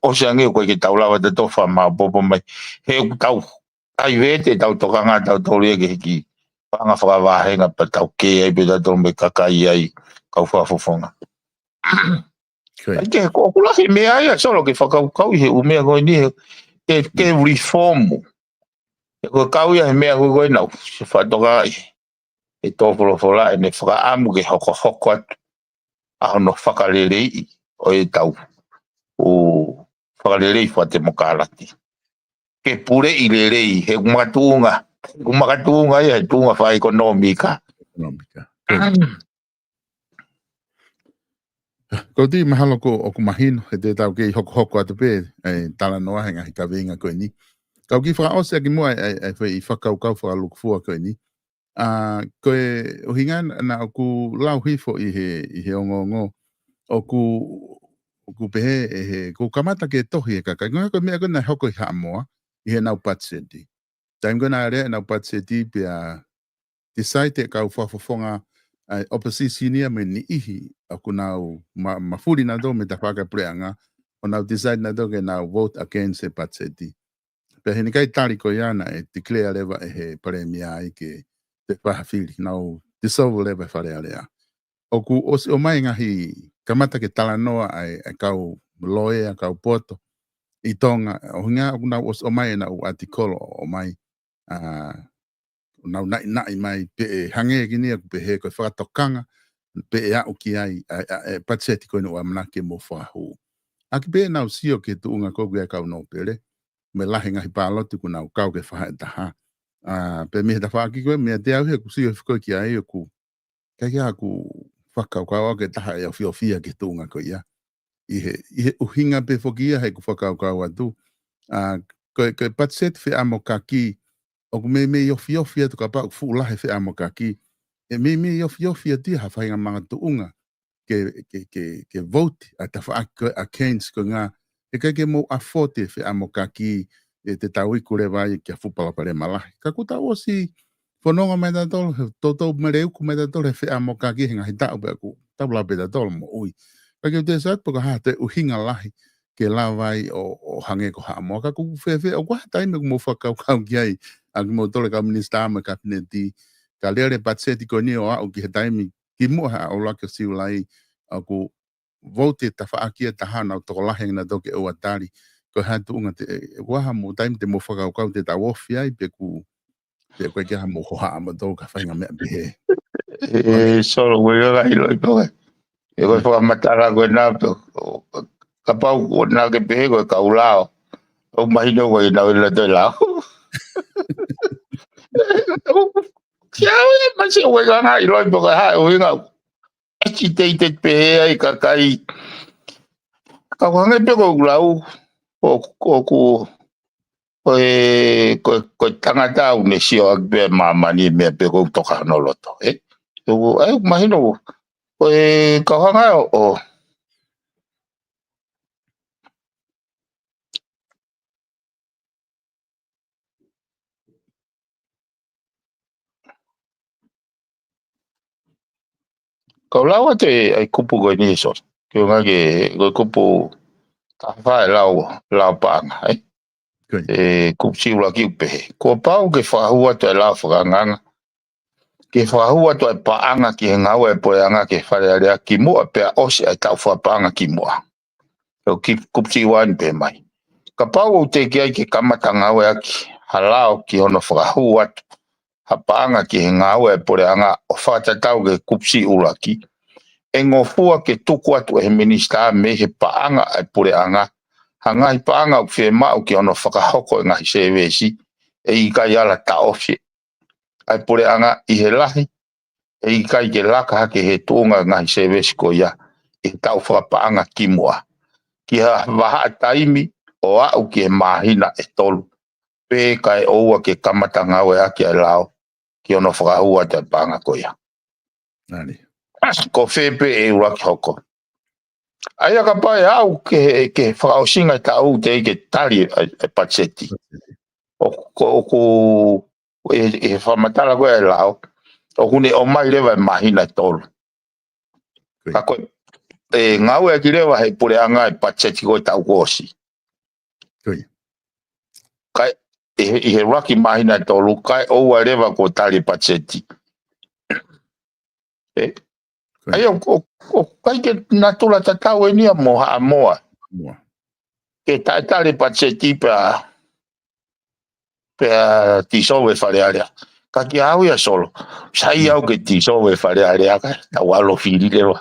ʻOsi ange ʻoku ʻikai ke tau lava tautolu ʻo fakamaopoopo mai. He ʻoku tau taivete ʻetau tokanga tautolu ia ki he kiʻi paʻanga fakavāhenga pea tau kē ai pē tautolu mo e kakai ai kau fakafofonga. Ko ia. ʻAi ke, ko ʻoku lahi e meʻa ia Solo ke fakakaukauʻi he ʻū meʻa ko eni he, ke, ke reform. He ko e kau ia he meʻa ko ē ko ē naʻa ku fakatokangaʻi he tō folofola ʻene fakaʻamu ke hokohoko atu ʻa hono fakaleleiʻi ʻo ʻetau ʻū fakalelei fakatemokalati. Ke puleʻi lelei, he ʻoku makatuʻunga, ʻoku makatuʻunga ia he tuʻunga fakaʻekonōmika. ʻEkonōmika. Ko e tui mahalo ko ʻoku mahino, he te tau kei hokohoko atu pē, ʻa e talanoa he ngaahi kaveinga ko eni. Kau kiʻi fakaʻosi ʻaki muʻa ʻa e, ʻa e, ʻa e foʻi fakakaukau fakalūkufua ko eni. ʻA, ko e ʻuhinga naʻa ku lau hifo ʻi he, ʻi he ongoongo. ʻOku, ʻoku pehē ʻe he, ʻoku kamata ke tohi e kakai. Ko e meʻa ko ē naʻe hoko ʻi Haʻamoa, ʻi heʻenau patiseti. Taimi ko ē naʻe lea ʻenau patiseti pea decide e kau fakafofonga ʻa e opposition ia mo e niʻihi ʻoku nau ma-, mafuli nautolu mei he tafaʻaki ʻa e puleʻanga, ʻo nau decide nautolu ke nau vote against e patiseti. Pea he ʻikai tali ko ia naʻe declare leva ʻe he palēmia ai ke te fafili, nau dissolve leva e Fale Alea. ʻOku ʻosi ʻomai e ngaahi kamata ke talanoa ʻa e, ʻa e kau loea, kau poto ʻi Tonga, ʻuhinga ʻoku nau ʻosi ʻomai ʻenau ʻatikolo ʻomai, ʻa, nau naʻinaʻi mai pe ʻe hangē ki nia ʻoku pehē ko e fakatokanga pe ʻe aʻu ki ai ʻa, ʻa, ʻa e patiseti ko eni ʻoku ʻamanaki ke mou fakahū. ʻAki pē ʻenau sio ki he tuʻunga ko ē ʻoku ʻi ai e kau nōpele, mo e lahi e ngaahi pāloti ʻoku nau kau ke faha ʻe taha. ʻA, pea mei he tafaʻaki ko ē, meiate au he ʻoku sio hifo ko ē ki ai ʻoku ʻikai ke u fakakaukau au ke taha ʻe ofiofia ki he tuʻunga ko ia. ʻI he, ʻi he ʻuhinga pē foki ia he ʻeku fakakaukau atu. ʻA, ko e, ko e patiseti feʻamokaki, ʻoku meimei ofiofi atu kapau ʻoku fuʻu lahi e feʻamokaki. ʻE meimei ofiofi atu ia ha faʻahinga makatuʻunga ke, ke, ke, ke vote ʻa e tafaʻaki ko ē against ko e ʻuhinga ʻikai ke mou afford e feʻamokaki ʻe te tau iku leva ai ki ha fuʻu palopalema lahi. Ka kuo tau ʻosi fononga mai tautolu, he toutou mele uku mai tautolu he feʻamokaki he ngaahi taʻu pea ʻoku tau lava pē tautolu moʻui. Ka ke u tesa atu pe ko e hā ha toe ʻuhinga lahi ke lava ai ʻo, ʻo hangē ko Haʻamoa. Ka ʻoku fēfē, ʻoku ʻi ai ha taimi ʻoku mou fakakaukau ki ai, ʻa kimoutolu e kau minisitā mo e kapineti, ka lele e patiseti ko eni ʻo aʻu ki he taimi kimuʻa he ʻuluaki ʻo Siulai, ʻoku vote e tafaʻaki ʻe taha nau tokolahi ange nautolu ke ʻoua tali. Ko e hā e tuʻunga te, ʻoku ʻi ai ha mou taimi te mou fakakaukau te tau ofi ai pe ʻoku, pe ʻoku ʻikai ke ʻi ai ha mou hohaʻa mautolu ki ha faʻahinga meʻa pehē. E, Solo, ʻoku ʻikai ʻiloʻi pē. ʻE ko e fakamatala ko ena pē, ʻo, kapau ko ena ke pehē ko e kau lao. ʻOku mahino ʻoku ʻikai ke nau ʻilo ʻe he lao. Kiate au ia, masi, ʻoku ʻikai ke nau ʻiloʻi pē ko e hā e ʻuhinga. Agitated pē ai e kakai. Ka ʻoku hangē pē ko ʻeku lau, ʻo, ʻoku, ko e, ko e, ko e tangata ʻoku ne sio ʻaki pē ʻa māmani meʻa pē ʻoku toka hono loto, ē? ʻOku, ʻai, mahino, ko e kau hanga ʻo, ʻo Kau lau atu e, ʻai kupu ko eni, Solo. Ke ʻunga ke, ko e kupu taha fā e lao, lao paʻanga, ē? Ko ia. E kupu siʻi ʻuluaki ʻoku pehē. Kuo pau ke fakahū atu e lao fakaangaanga. Ke fakahū atu e paʻanga ki he ngāue ʻa e puleʻanga ki he Fale Alea kimuʻa pea ʻosi ʻa e taʻu fakapaʻanga kimuʻa. ʻOku ki-, kupu siʻi ua eni pehē mai. Kapau ʻoku teʻeki ai ke kamata ngāueʻaki ha lao ki hono fakahū atu ha paʻanga ki he ngāue ʻa e puleʻanga ʻo fakatatau ki he kupu siʻi ʻuluaki, ʻe ngofua ke tuku atu ʻe he minisitā mei he paʻanga ʻa e puleʻanga ha ngaahi paʻanga ʻoku fiemaʻu ki hono fakahoko e ngaahi sēvesi ʻe ʻikai ala taʻofi ʻa e puleʻanga ʻi he lahi, ʻe ʻikai ke laka hake he tuʻunga ngaahi sēvesi ko ia ʻi he taʻu fakapaʻanga kimuʻa, ki ha vahaʻa taimi ʻo aʻu ki he māhina ʻe tolu, pea kae ʻoua ke kamata ngāueʻaki ʻa e lao ki hono fakahū atu e paʻanga ko ia. Nani. Ko fē pē ʻe ʻuluaki hoko. ʻA ia kapau ʻe aʻu ki he, ki he fakaʻosinga e taʻu teʻeki ke tali ʻa e, ʻa e patiseti. ʻOku, ʻoku, ʻe, ʻe fakamatala ko ē ʻa e lao, ʻoku ne ʻomai leva e māhina ʻe tolu. Ko ia. Ka ko e, ʻe ngāueʻaki leva he puleʻanga e patiseti ko e taʻu kuo ʻosi. Ko ia. Kae, ʻi he, ʻi he ʻuluaki māhina ʻe tolu, kae ʻoua leva kuo tali e patiseti. Ē? Ko ia. ʻA ia, ʻo, ʻo, ʻoku ʻikai ke natula tatau eni ia mo Haʻamoa. Moa. Ke taʻetali e patiseti pea, pea dissolve e Fale Alea. Ka kiate au ia, Solo. Sai au ke dissolve e Fale Alea ka tau ʻalu ʻo fili leva.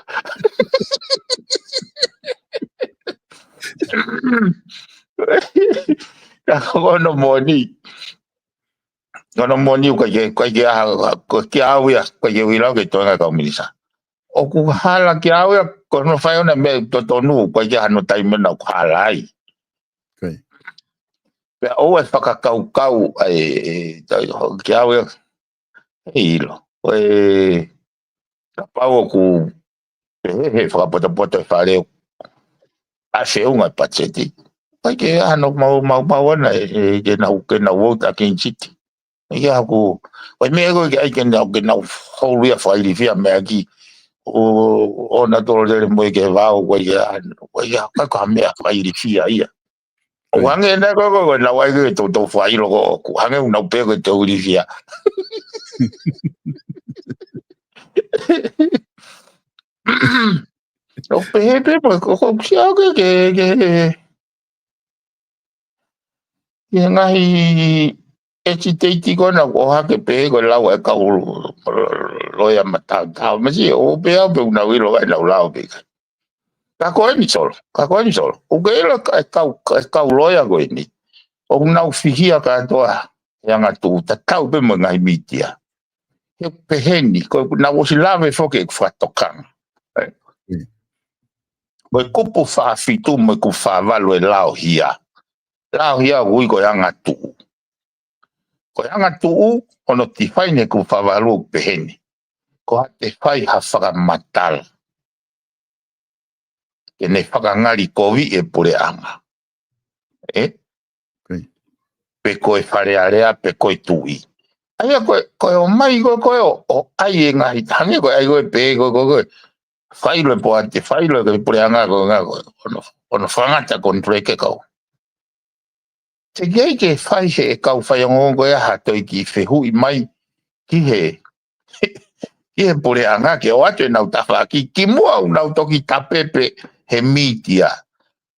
Ka ko hono moʻoni. Ko hono moʻoni ʻoku ʻikai ke, ʻikai ke ʻi ai ha, ko kiate au ia, ʻikai ke u ʻilo ki he toenga e kau minisitā. ʻOku hala kiate au ia, ko hono fai ʻo e meʻa totonu, ʻoku ʻikai ke ʻi ai hano taimi naʻa ku hala ai. Ko ia. Pea ʻoua ʻe fakakaukau, ʻa e, ʻe, ta-, kiate au ia, ʻe ʻilo. Ko e, kapau ʻoku pehē he fakapotopoto e fale ʻa e feʻunga e patiseti. ʻIkai ke ʻi ai hano mau, mau, mau ana ē, ē, ke nau, ke nau vote against it. ʻIkai ke ʻi ai haku, ko e meʻa ko ē ke ʻai ke nau, ke nau houlia fakailifia meʻa ki, ʻo, ʻo na tolo lele mo e ke vao, ʻikai ke ʻi ai, ʻikai ke ʻi ai ha meʻa fakailifia ia. ʻO hangē nai ko, ko, ko, nau ʻai ke toutou fakaʻilo ko, ko hangē ʻoku nau pehē ko e teu ilifia. ʻO pehē pē, pē, ko, ko, sia ke, ke, ke, ke ngaahi esiteiti ko ena ʻoku hake pē ko e lau e kau loea mataotao. Masi, ʻo pehē au pē ʻoku nau ʻilo ai nau lau pē. Ka ko eni, Solo. Ka ko eni, Solo. ʻOku ke ʻilo ka e kau, ka e kau loea ko eni. ʻOku nau fihia kātoa he angatuʻu tatau pē mo e ngaahi mītia. He pehē ni, ko ʻeku nau ʻosi lave foki ʻeku fakatokanga. Mm. Ko e kupu fā fitu mo e kupu fā valu e lao hia. Lao hia ʻoku ui ko e angatuʻu. Ko e angatuʻu, hono define he kupu fā valu ʻoku pehē ni. Ko haʻate fai ha fakamatala ke ne fakangalikoviʻi e puleʻanga. Ē? Ko ia. Pe ko e Fale Alea, pe ko e tuʻi. ʻA ia ko e, ko e ʻomai ko ē, ko ē ʻo, ʻo ʻai e ngaahi, hangē ko e ʻai ko ē pē, ko e, ko e, ko e, failo e poate, failo e puleʻanga ko ē, ko e, ʻo ne, ʻo ne fakangata konifeleki e kau. Teʻeki ai ke fai he ʻe kau faiongoongo ko ia ha toe kiʻi fehuʻi mai ki he, ki he puleʻanga ke ʻoatu ʻenau tafaʻaki kimuʻa ʻoku nau toki tapepe he mītia.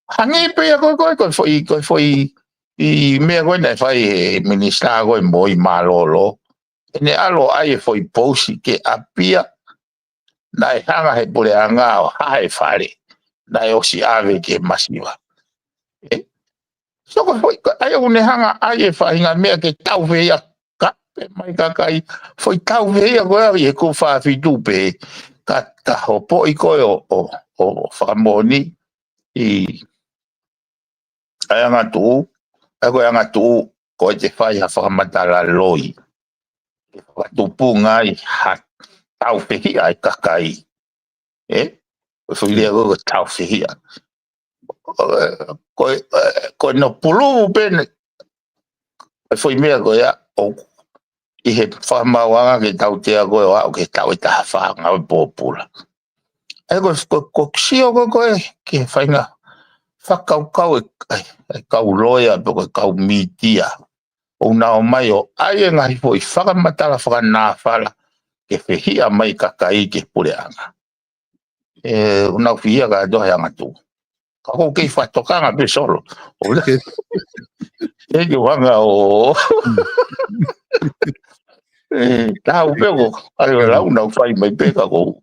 Hangē pē ia ko ē, ko e, ko e foʻi, ko e foʻi meʻa ko ē naʻe fai he minisitā ko ē mo e mālōlō. ʻene ʻalu ʻo ʻai e foʻi pousi ke ʻapia, naʻe hanga he puleʻanga ʻo hae fale, naʻe ʻosi ʻave ki he masiva. ʻE? So ko e foʻi, ko e ʻai ʻoku ne hanga ʻai e faʻahinga meʻa ke taufehiʻa ka pē mai kakai, foʻi taufehiʻa ko ē ʻi he kuo fā fitu pē, ka, ka hopoʻi ko ē ʻo, ʻo, ʻo fakamoʻoni ʻi ai angatuʻu, ʻa ia ko e angatuʻu, ko e te fai ha fakamatala loi. Ke fakatupunga ai ha taufehiʻa e kakai. ʻE? Ko e foʻi lea ko e taufehiʻa. Ko e, ko e no puluvu pē ne, ko e foʻi meʻa ko ia, ʻo ʻi he fakamaauʻanga ke tautea ko ē ʻo aʻu ke tau e taha fā ngāue pōpula. ʻA ia ko, ko, ko sio ko, ko e, ke fainga fakakaukau e, e, e kau loea pe ko e kau mītia. ʻO nau ō mai ʻo ʻai e ngaahi foʻi fakamatala fakanāfala ke fehiʻa mai kakai ki he puleʻanga. ʻE, ʻo nau fihia ka toa he angatuʻu. Ka ʻoku kei fakatokanga pē Solo. ʻO le. ʻE ke hanga ʻo. ʻE, tau pē ko, ʻa ia lau nau fai mai pē ka ko.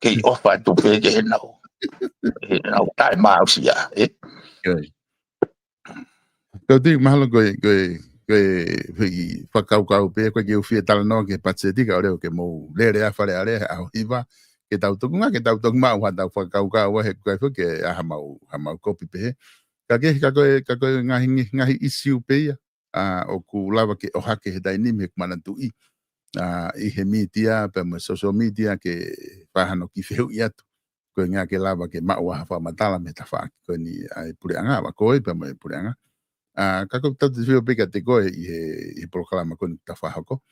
Kei ʻofa atu pē ke he nau. ʻE, nau taʻemaʻusia, ʻe. Kau tui mahalo ko e, ko e, ko e, ko e fakakaukau pē, ko e ke ufie talanoa ke patiseti ka ʻo leo ke mou lele a Fale Alea he ʻaho hiva, ke tau tokunga, ke tau toki maʻu ha tau fakakaukau he kuai fo ke ʻai ha mau, ha mau kopi pē he. Ka ke, ka ko e, ka ko e ngaahi, ngaahi ʻisiū pē ia, ʻa, ʻoku lava ke ʻohake he taimi ni he kumanatuʻi, ʻa, ʻi he mītia, pea mo e social media ke fai hano kiʻi fehuʻi atu. Ko e ngā ke lava ke maʻu ʻa ha fakamatala mei he tafaʻaki ko eni ʻa e puleʻanga, ʻa ko e pea mo e puleʻanga. ʻA, ka ko tau te fio pē ka te ko e ʻi he, ʻi he polokalama ko eni ta fakahoko.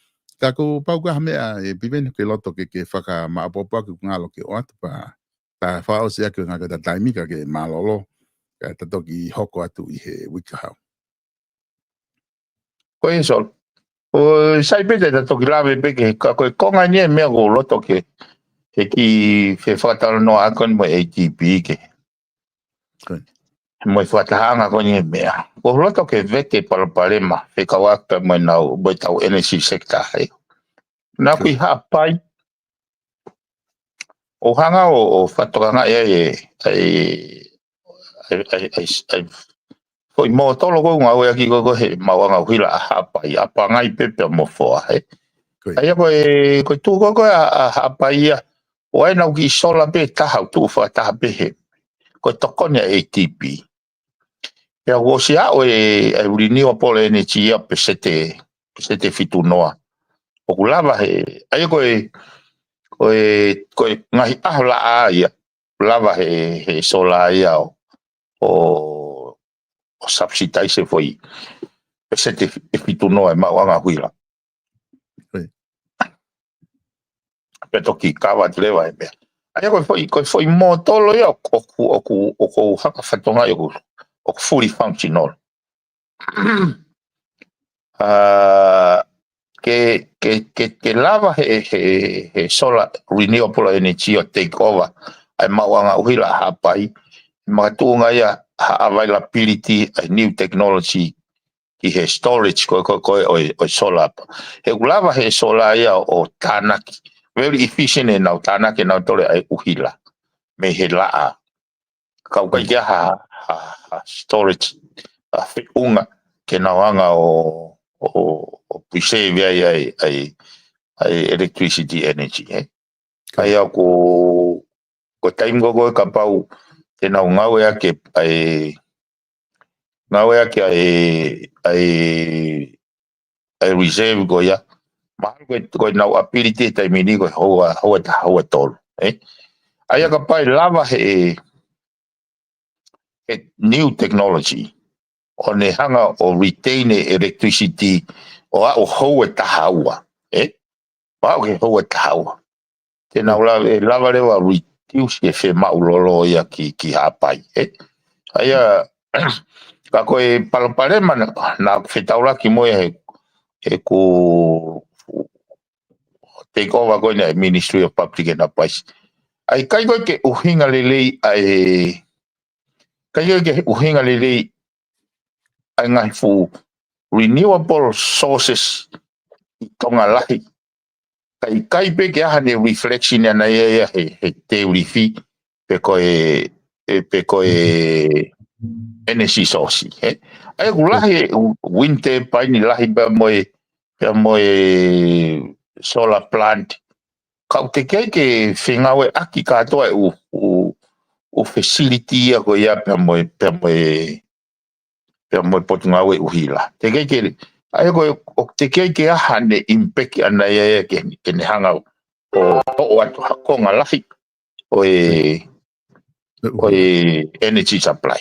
Ka ko pau ka ha meʻa ʻe Piveni ke loto ke, ke fakamaʻopoʻopo ʻaki ʻoku ngalo ke ʻoatu pea ta fakaʻosi ʻaki ʻo ngā ka ta taimi ka ke mālōlō. Ka ta toki hoko atu ʻi he uike kahaʻu. Ko e Solo. ʻO sai pē te ta toki lave pē ke ka ko e konga ni e meʻa ko loto ke, ke ki he fakatalanoa ʻa ko eni mo e A D B ke. Ko e. Mo e fakatahaʻanga ko eni e meʻa. Ko loto ke vete palopalema, fekauʻaki mo e nau, mo e tau energy sector he. Nā kui Haʻapai, ʻo hanga ʻo, ʻo fakatokangaʻi ai e, ai, ai, ai, ai, ai, foʻi mōtolo ko ʻoku ngāueʻaki ko, ko he maʻuʻanga ʻuhila ʻa Haʻapai, ʻa Pangai pē pea mo Foa, he. Ko ia. ʻA ia ko e, ko e tuʻu ko, ko ʻa, ʻa Haʻapai ia, ʻo ai nau kiʻi sola pē taha ʻo tuʻu fakataha pē he. Ko e tokoni ʻa e A D B. Pea ʻoku ʻosi aʻu e, e renewable energy ia peseti, peseti fitu noa. ʻOku lava he, ʻa ia ko e, ko e, ko e ngaahi ʻaho laʻā ia, lava he, he sola ia ʻo, ʻo, ʻo subsidize e foʻi peseti e fitu noa e maʻuʻanga ʻuhila. Ko ia. Pea toki kava atu leva e meʻa. ʻA ia ko e foʻi, ko e foʻi mōtolo ia ʻoku, ʻoku, ʻoku, ʻoku haka fatonga ia ʻoku, ʻoku fully functional. ʻA, ke, ke, ke, ke lava he, he, he sola renewable energy ʻo take over ʻa e maʻuʻanga ʻuhila ʻa Haʻapai. Makatuʻunga ia ha availability ʻa e new technology ki he storage ko, ko, ko ʻo e, ʻo e sola. He ʻoku lava he sola ia ʻo tānaki. Very efficient ʻenau tānaki ʻenau tole ʻa e ʻuhila. Mei he laʻā. Ka ʻoku ʻikai ke ha, ha, ha storage, ha feʻunga ke nau hanga ʻo, ʻo, ʻo preserve ai, ai, ai, ai electricity energy, he. ʻA ia ko, ko e taimi ko, ko e kapau, te nau ngāueʻaki, ai, ngāueʻaki, ai, ai, ai reserve ko ia. Mahalo ko e, ko e nau ability he taimi ni ko e houa, houa taha, houa tolu, he. ʻA ia kapau ʻe lava he, he new technology, ʻo ne hanga ʻo retain e electricity ʻo aʻu houa taha ua, he. Pau ke houa taha ua. Te nau lava, ʻe lava leva reduce e femaʻu lolo ia ki, ki Haʻapai, he. ʻA ia, ka ko e palopalema naʻa, naʻa fetaulaki mo ia he, he ʻoku take over ko eni e Ministry of Public Enterprise. ʻA ia ʻikai ko e ke ʻuhinga lelei ʻa e, ʻikai ko e ke ʻuhinga lelei ʻa e ngaahi fuʻu renewable sources ʻi Tonga lahi ʻIkai, ʻikai pē ke ʻi ai haʻane reflection ʻana ia, ia he, he tariff pe ko e, e, pe ko e energy source, ē? ʻA ia ʻoku lahi e wind turbine lahi pea mo e, pea mo e solar plant. Ka ʻoku teʻeki ai ke fengāueʻaki kātoa e ʻū, ʻū, ʻū facility ia ko ia pea mo e, pea mo e, pea mo e Potungāue ʻUhila. Teʻeki ai ke, ʻa ia ko e, ʻoku teʻeki ai ke ʻi ai haʻane impact ʻana ia, ia ke, ke ne hanga ʻo toʻo atu ha konga lahi ʻo e, ʻo e energy supply.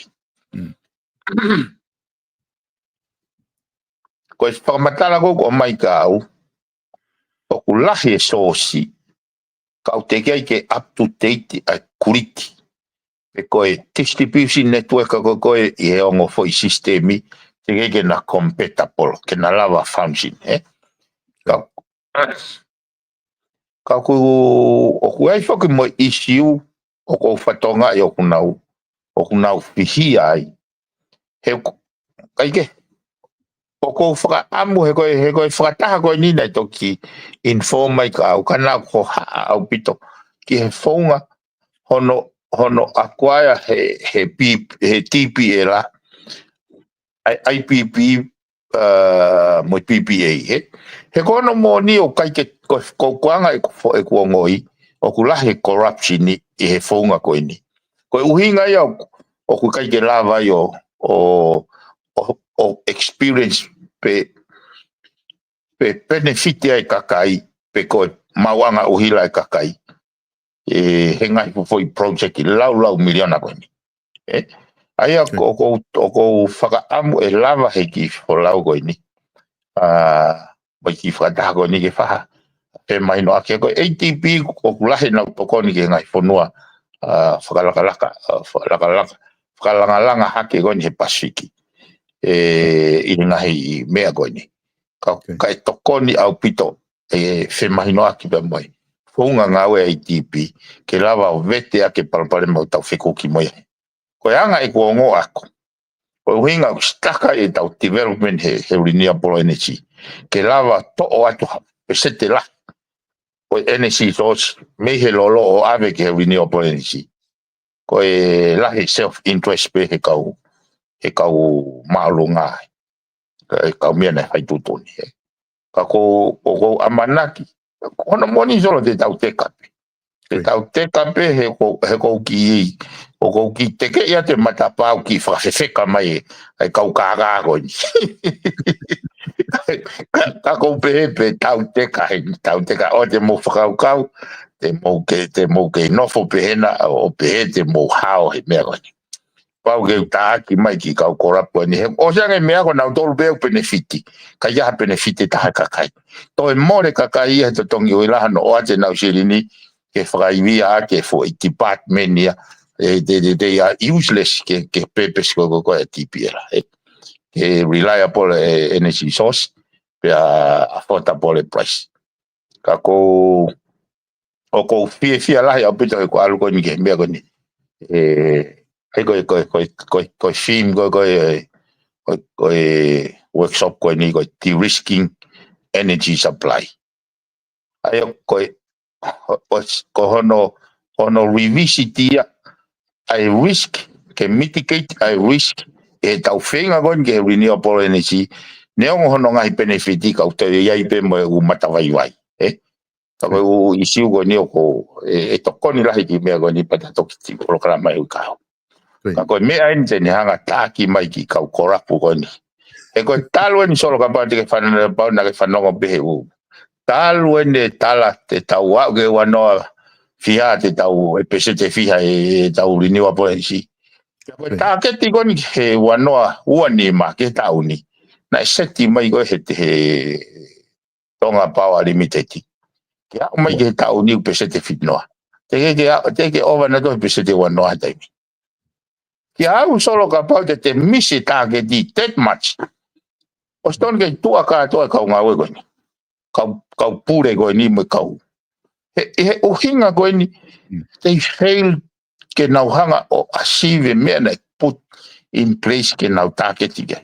Ko e fakamatala ko ē ʻoku ʻomai kiate au, ʻoku lahi e source, ka ʻoku teʻeki ai ke up to date ʻa e grid, pe ko e distribution network ko ē ʻi he ongo foʻi system, teʻeki ai ke na compatible, ke na lava function, ē? Ka, ka ʻoku, ʻoku ʻi ai foki mo e issue ʻoku ou fakatokangaʻi ʻoku nau, ʻoku nau fihia ai. He ʻoku, ʻikai ke, ʻoku ou fakaʻamu he ko e, he ko e fakataha ko eni naʻe toki inform mai kiate au, ka naʻá ku hohaʻa ʻaupito ki he founga hono, hono acquire he, he P-, he T P L, ʻa e I P P, uh, mo e P P A, he. He ko hono moʻoni ʻoku ʻikai ke, ko, ko ʻeku anga ʻeku fo-, ʻeku ongoʻi, ʻoku lahi e corruption ʻi, ʻi he founga ko eni. Ko e ʻuhinga ia ʻoku, ʻoku ʻikai ke lava ai ʻo, ʻo, ʻo, ʻo experience pe, pe benefit ai e kakai, pe ko e maʻuʻanga ʻuhila e kakai. ʻE, he ngaahi foʻi project laulau miliona ko eni. Ē? ʻA ia ʻoku, ʻoku, ʻoku ou fakaʻamu ʻe lava he kiʻi folau ko eni. ʻA, mo e kiʻi fakataha ko eni ke fai ha femahinoʻaki ko e A D P ʻoku lahi ʻenau tokoni ki he ngaahi fonua, ʻa, fakalakalaka, ʻa, fakalakalaka, fakalangalanga hake ko eni he Pasifiki. ʻE, ʻi he ngaahi meʻa ko eni. Ka, ka ʻe tokoni ʻaupito ʻe femahinoʻaki pea mo e founga ngāue A D P, ke lava ʻo vete ʻa e palopalema ʻoku tau fekuki mo ia. Ko e anga ʻeku ongoʻi ʻaku, ko e ʻuhinga ʻoku stuck ai ʻetau development he, he renewable energy, ke lava toʻo atu ha peseti lahi ʻo e energy source mei he lolo ʻo ʻave ki he renewable energy. Ko e lahi self interest pē he kau, he kau māʻolunga, he kau meʻa naʻe fai tuʻutuʻuni, ē. Ka ʻoku ou, ʻoku ou ʻamanaki, ko hono moʻoni Solo, te tau teka pē. Te tau teka pē he ko, he ʻoku ou kiʻi, ʻoku ou kiʻi tekeʻi atu e matapā ʻoku kiʻi fakafefeka mai ʻa e kau kākā ko eni. Ka, ka ʻoku ou pehē pē tau teka he, tau teka ʻo te mou fakakaukau, te mou kei, te mou kei nofo pē hena, ʻo pehē te mou hao he meʻa ko eni. Pau ke u taʻaki mai ki he kau kolapu ko eni. He ʻosi ange e meʻa ko ē naʻa nau tolu pē ʻoku penefiti. ʻIkai ha penefiti ʻe taha e kakai. Toe mole kakai ia he totongi ʻuhila hono ʻoatu ʻenau silini ke fakaivia ʻaki e foʻi department ia. ʻE, they, they, they are useless ki he, ki he purpose ko ē, ko ē, ko ē ʻa e T P L. ʻE, ke reliable e energy source, pea affordable e price. Ka ʻoku ou, ʻoku ou fiefia lahi ʻaupito he ko e ʻalu ko eni ki he meʻa ko eni. ʻE, he ko e, ko e, ko e, ko e, ko e theme ko ē, ko e, ko e, ko e workshop ko eni ko e de-risking energy supply. ʻA ia ko e, ko, ko hono, hono revisit ia ʻa e risk, ke mitigate ʻa e risk ʻetau feinga ko eni ki he renewable energy, neongo hono ngaahi penefiti ka ʻoku toe ʻi ai pē mo e ʻū matavaivai, ē? Ka ko e ʻū ʻisiū ko eni ʻoku, ʻe, ʻe tokoni lahi ki he meʻa ko eni pea ta toki ti polokalama ʻi he uike kahaʻu. Ka ko e meʻa eni te ne hanga ʻo taʻaki mai ki he kau kolapu ko eni. He ko e talu eni Solo, kapau te ke fana-, kapau naʻa ke fanongo pē he ʻū. Talu eni e tala te tau aʻu ki he ua noa fiha te tau, e peseti ʻe fiha ʻetau renewable energy. Ko e tāketi ko eni he ua noa ua nima ki he taʻu ni. Naʻe seti mai ko ē he, he Tonga Power Limited. Ke aʻu mai ki he taʻu ni ʻoku peseti ʻe fitu noa. Teʻeki ke aʻu, teʻeki ke ʻova nautolu he peseti ʻe ua noa he taimi. Kiate au Solo, kapau te te miss e tāketi that much, ʻosi tonu ke tuʻa kātoa e kau ngāue ko eni. Kau, kau pule ko eni mo e kau. He, he ʻuhinga ko eni, they fail ke nau hanga ʻo achieve e meʻa naʻe put in place ke nau tāketi ki ai.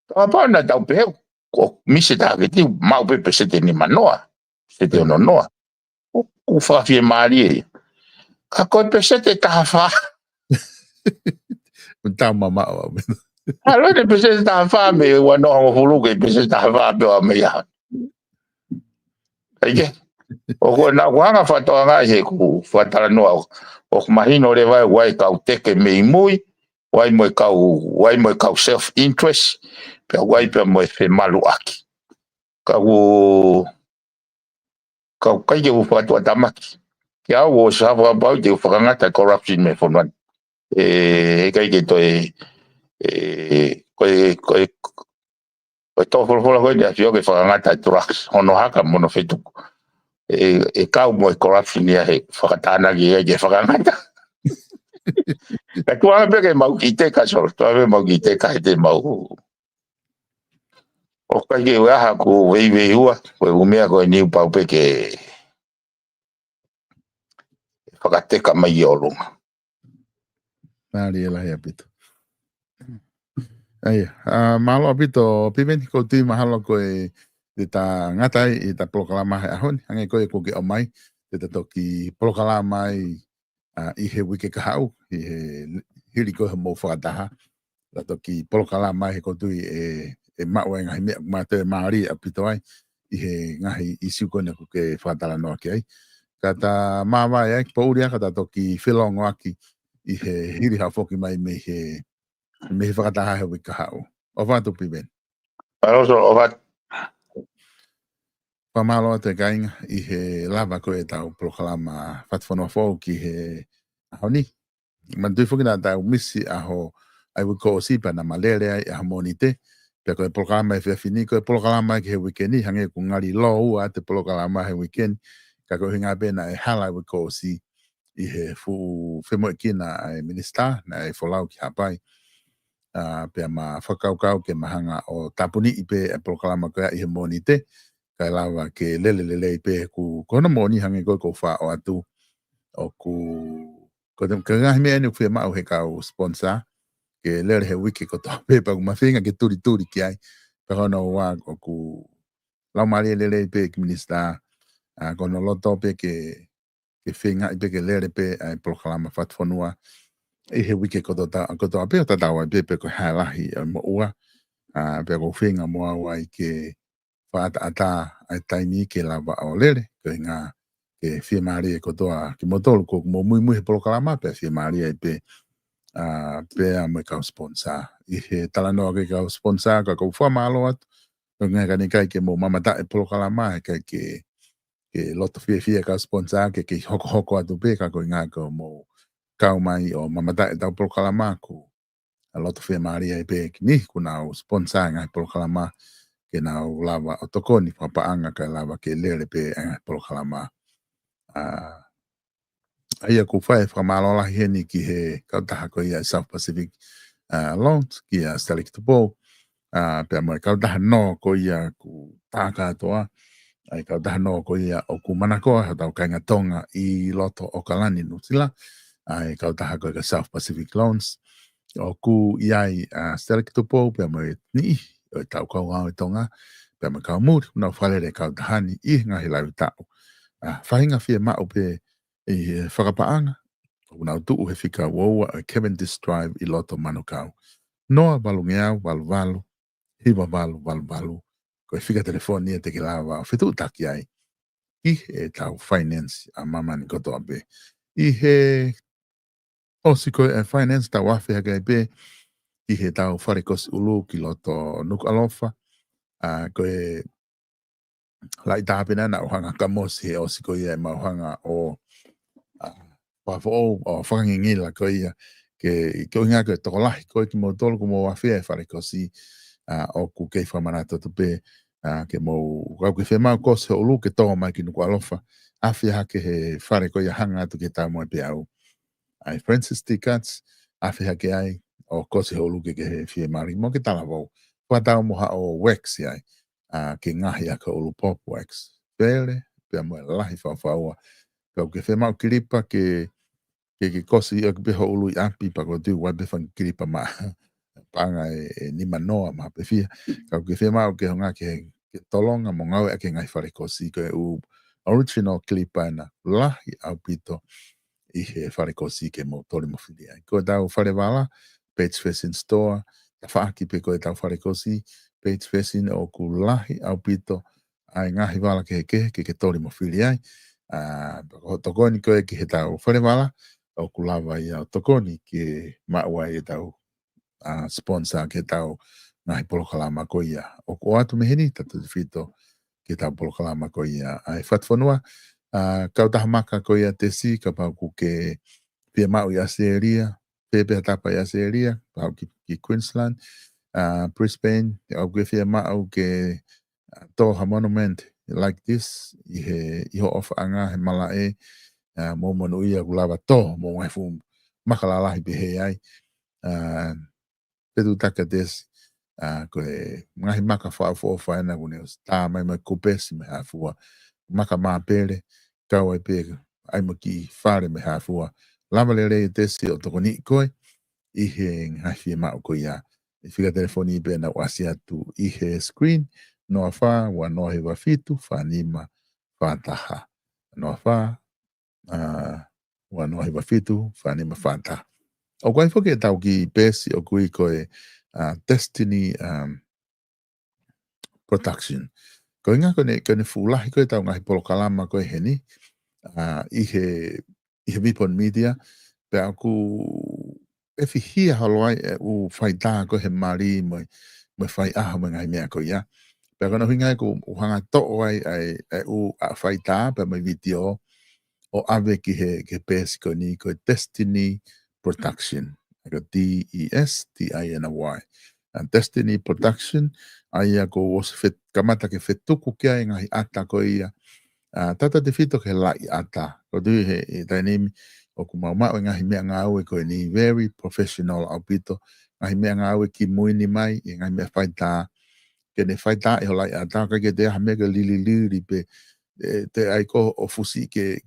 Kapau naʻa tau pehē ʻoku miss e tāketi, maʻu pē peseti ʻe nima noa. Sete ono noa. ʻOku fakafiemālie ia. Ka ko e peseti ʻe taha fā. Tau mamaʻo au. ʻAlu ʻene peseti ʻe taha fā mei he ua noa hongofulu ki he peseti ʻe taha fā pē ʻo aʻu mai ʻaho ni. ʻAi ke. ʻOku ou, naʻa ku hanga ʻo fakatokangaʻi he ʻeku fakatalanoa ʻoku, ʻoku mahino leva ʻoku ʻi ai e kau teke mei mui, ʻoku ʻi ai mo e kau, ʻoku ʻi ai mo e kau self interest, pea ʻoku ʻi ai pea mo e femaluʻaki. Ka ʻoku, ka ʻoku ʻikai ke u fakatuʻatamaki. Ke au ʻosi hanga ʻo fakapapauʻi te u fakangata e corruption mei he fonua ni. ʻE, ʻikai ke toe, ʻe, ko e, ko e, ko e tō folofola ko eni ʻa e ʻAfio ke fakangata e drugs, hono haka mo hono fetuku. ʻE, ʻe kau mo e corruption ia he fakatānaki ʻikai ke fakangata. Ka tuʻu ange pē ke mau kiʻi teka, Solo, tuʻu ange pē mau kiʻi teka he te mau. ʻOku ʻikai ke u ʻi ai haʻaku veiveiua, ko e ʻū meʻa ko eni kuo pau pē ke fakateka mai ʻi ʻolunga. Mālie lahi ʻaupito. ʻAi, ʻa, mālō ʻaupito, Piveni, ʻoku ou tui mahalo ko e, te ta ngata ai ʻi heʻeta polokalama he ʻaho ni, hangē ko ia ʻoku ke ʻomai, te ta toki polokalama ai, ʻa, ʻi he uike kahaʻu, ʻi he hili ko ē hoʻomou fakataha, ta toki polokalama ai he ʻoku ou tui ʻe, ʻe maʻu ai e ngaahi meʻa ʻoku ma toe mālie ʻaupito ai, ʻi he ngaahi ʻisiū ko eni ʻoku ke fakatalanoa ki ai. Ka ta māvae ai, poʻuli ā ka ta toki felongoaki ʻi he hili haʻo foki mai mei he, mei he fakataha he uike kahaʻu. ʻOfa atu Piveni. Mālō Solo, ʻofa atu. Fakamālō atu e kāinga ʻi he lava ko ē ʻetau polokalama Fatufonua Foʻou ki he ʻaho ni. Manatuʻi foki naʻa tau misi ʻaho ʻa e uike kuo ʻosi pea naʻa ma lele ai ʻaho Mōnite. Pea ko e polokalama efiafi ni, ko e polokalama ia ki he uike ni, hangē ʻoku ngali lōua atu e polokalama he uike ni. Ka ko e ʻuhinga pē naʻe hala e uike kuo ʻosi ʻi he fuʻu femoʻuekina ʻa e minisitā, naʻe folau ki Haʻapai. ʻA, pea ma fakakaukau ke ma hanga ʻo tāpuniʻi pē e polokalama ko ia ʻi he Mōnite, kae lava ke lele lelei pē ʻoku, ko hono moʻoni hangē ko ē ʻoku ou faʻo atu, ʻoku, ko e, ko e ngaahi meʻa eni ʻoku fiemaʻu he kau sponsor, ke lele he uike kotoa pē pea ʻoku ma feinga ke tulituli ki ai, pea ko hono ua ʻoku laumālie lelei pē ki he minisitā, ʻa, ko hono loto pē ke, ke feingaʻi pē ke lele pē ʻa e polokalama Fatufonua ʻi he uike kotoa, kotoa pē ʻo tatau ai pē pe ko e hā e lahi ʻo e moʻua, ʻa, pea ʻoku ou feinga mo au ai ke fakaʻataʻatā ʻa e taimi ke lava ʻo lele, ko e ʻuhinga ke fiemālie kotoa kimoutolu ʻoku mou muimui he polokalama, pea fiemālie ai pē, ʻa, pea mo e kau sponsor. ʻI he talanoa ki he kau sponsor, ka ʻoku ou fakamālō atu, ko e ʻuhinga ka naʻe ʻikai ke mou mamata e polokalama, he ʻikai ke, ke loto fiefia e kau sponsor, ke, ke hokohoko atu pē, ka ko e ʻuhinga ko hoʻomou kau mai ʻo mamata ʻetau polokalama, ʻoku ʻa loto fiemālie ai pē ki he niʻihi kuo nau sponsor e ngaahi polokalama, ke nau lava ʻo tokoni fakapaʻanga kae lava ke lele pē e ngaahi polokalama. ʻA, ʻa ia ʻoku ou fai e fakamālō lahi heni ki he kautaha ko ia ʻa e South Pacific, ʻa, Loans, kia Staliki Tupou, ʻa, pea mo e kautaha nō ko ia ʻoku tā kātoa, ʻa e kautaha nō ko ia ʻoku manakoa hotau kāinga Tonga ʻi loto ʻAokalani, Nuʻusila, ʻa e kautaha ko ia ko e South Pacific Loans. ʻOku ʻi ai ʻa Staliki Tupou pea mo e niʻihi ʻo ʻetau kau ngāue ʻi Tonga, pea mo e kau muli, ʻoku nau fakalele e kautaha ni ʻi he ngaahi laui taʻu. ʻA, faʻahinga fiemaʻu pē ʻi he fakapaʻanga, ʻoku nau tuʻu he fika ua ua ʻo e Cavendish Drive ʻi loto Manukau. Noa valungeau valu valu, hiva valu valu valu, ko e fika telefoni ia te ke lava ʻo fetuʻutaki ai ʻi heʻetau finance ʻa māmani kotoa pē. ʻI he ʻosi ko ē e finance tau afe hake ai pē ʻi heʻetau fale kosi ʻulu ki loto Nukuʻalofa. ʻA, ko e laʻi tāpena naʻa ku hanga ʻo kamosi he ʻosi ko ia ʻemau hanga ʻo, ʻa, fakafoʻou ʻo fakangingila ko ia ke, ke ʻuhinga ko e tokolahi ko ē kimoutolu ʻoku mou afe ai e fale kosi, ʻa, ʻoku kei fakamanatu atu pē, ʻa, ke mou, ka ʻoku ke fiemaʻu kosi hoʻo ʻulu ke tō mai ki Nukuʻalofa, afe hake he fale ko ia hanga atu ki he Taumuʻa ʻi Peau. ʻA e Francis T Katz, afe hake ai ʻo kosi hoʻo ʻulu ke, ke he fiemālie mo ke talavou. Fakatau mo haʻo wax ai, ʻa, ke ngaohi ʻaki hoʻo ʻulu pop wax. Pele, pea mo e lahi faufaua. Pea ʻoku ke fiemaʻu kilipa ke, ke, ke kosi ʻaki pē hoʻo ʻulu ʻi ʻapi, pea ʻoku ou tui ʻoku ʻi ai pē fanga kilipa maʻa, paʻanga ʻe, ʻe nima noa maʻa pē fiha. Ka ʻoku ke fiemaʻu ke hanga ke, ke tolonga mo ngāueʻaki e ngaahi fale kosi, ko e ʻū original clip ʻa ena, lahi ʻaupito ʻi he falekosi ke mou toli mo fili ai. Ko ʻetau falevala, Page Fashion Store, tafaʻaki pē ko ʻetau falekosi, Page Fashion, ʻoku lahi ʻaupito ʻa e ngaahi vala kehekehe ke ke toli mo fili ai. ʻA, ko hoʻo tokoni ko ē ki heʻetau falevala, ʻoku lava ia ʻo tokoni ke maʻu ai ʻetau, ʻa, sponsor ki heʻetau ngaahi polokalama ko ia. ʻOku ʻoatu mei heni tautefito ki heʻetau polokalama ko ia. ʻA e Fatufonua, ʻa, kautaha maka ko ia Tesi, kapau ʻoku ke fiemaʻu ʻi ʻAositelēlia, pē pē ha tapa ʻi ʻAositelēlia, pau ki, ki Queensland, ʻa, Brisbane, ʻoku ke fiemaʻu ke, ʻa, tō ha monument like this, ʻi he, ʻi hoʻo ʻofaʻanga he malaʻe, ʻa, mou monūʻia ʻoku lava tō, mou ngaahi fuʻu maka lalahi pehē ai, ʻa, fetuʻutaki ʻa Tesi, ʻa, ko e ngaahi maka fakaʻofoʻofa ena kuo ne ʻosi tā mai mo e kupesi mei he hā fua. Maka māpele, kau ai pē, ʻai mo e kiʻi fale mei he hā fua. Lava lelei ʻa Tesi ʻo tokoniʻi koe, ʻi he ngaahi fiemaʻu ko ia. ʻI he fika telefoni pē naʻa ku ʻasi atu ʻi he screen, noa fā, ua noa hiva fitu, fā nima, fā taha. Noa fā, ʻa, ua noa hiva fitu, fā nima fā taha. ʻOku ʻi ai foki ʻetau kiʻi peesi ʻoku ui ko e, ʻa, Destiny, um, Production. Ko e ʻuhinga ko ʻene, ko ʻene fuʻu lahi ko ē ʻetau ngaahi polokalama ko ē heni, ʻa, ʻi he, ʻi he Vipon Media, pea ʻoku ʻefihia holo ai e ʻū faitā ko ē he mali mo e, mo e faiʻaho mo e ngaahi meʻa ko ia. Pea ko hono ʻuhinga ia ʻoku ou hanga ʻo toʻo ai ʻa e, e ʻū ʻa faitā pea mo e vitiō ʻo ʻave ki he, ki he peesi ko eni ko e Destiny Production. Ko e D E S T I N Y. ʻA, Destiny Production, ʻa ia kuo u ʻosi fe-, kamata ke fetuku ki ai e ngaahi ʻata ko ia. ʻA, tautefito ki he laʻi ʻata. ʻOku ou tui he, he taimi ni ʻoku mau maʻu e ngaahi meʻangāue ko eni very professional ʻaupito. Ngaahi meʻangāue kimui ni mai, e ngaahi meʻa faitā. Ke ne faitā ʻi ho laʻi ʻata, ʻikai ke toe ʻi ai ha meʻa ke lililili pē, ʻe, toe ʻai koe ʻo fusi ke,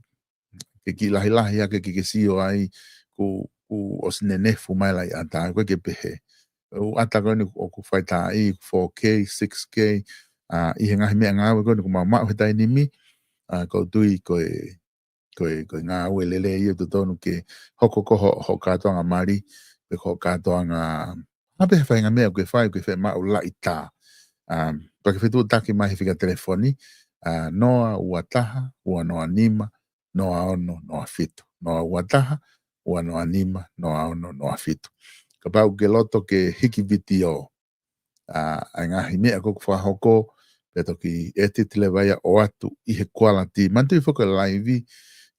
ke kiʻi lahilahi ʻaki ke, ke sio ai, kuo, kuo ʻosi nenefu mai laʻi ʻata, ʻikai ke pehē. ʻŪ ʻata ko eni ʻoku faitā ʻi four K, six K, ʻa, ʻi he ngaahi meʻangāue ko eni ʻoku mau maʻu he taimi ni, ʻa, ʻoku ou tui ko e, ko e, ko e ngāue lelei ia ʻoku totonu ke hoko ko ho, ho kātoanga mali, pe ko ho kātoanga, ʻa, pe ha faʻahinga meʻa ʻoku ke fai, ʻoku ke fiemaʻu laʻi tā. ʻA, pea ke fetuʻutaki mai he fika telefoni, ʻa, noa ua taha, ua noa nima, noa ono noa fitu. Noa ua taha, ua noa nima, noa ono noa fitu. Kapau ʻoku ke loto ke hiki vitiō, ʻa, ʻa e ngaahi meʻa ʻoku ke fakahoko, pea toki edit leva ia ʻo ʻoatu ʻi he quality. Manatuʻi foki e laivi,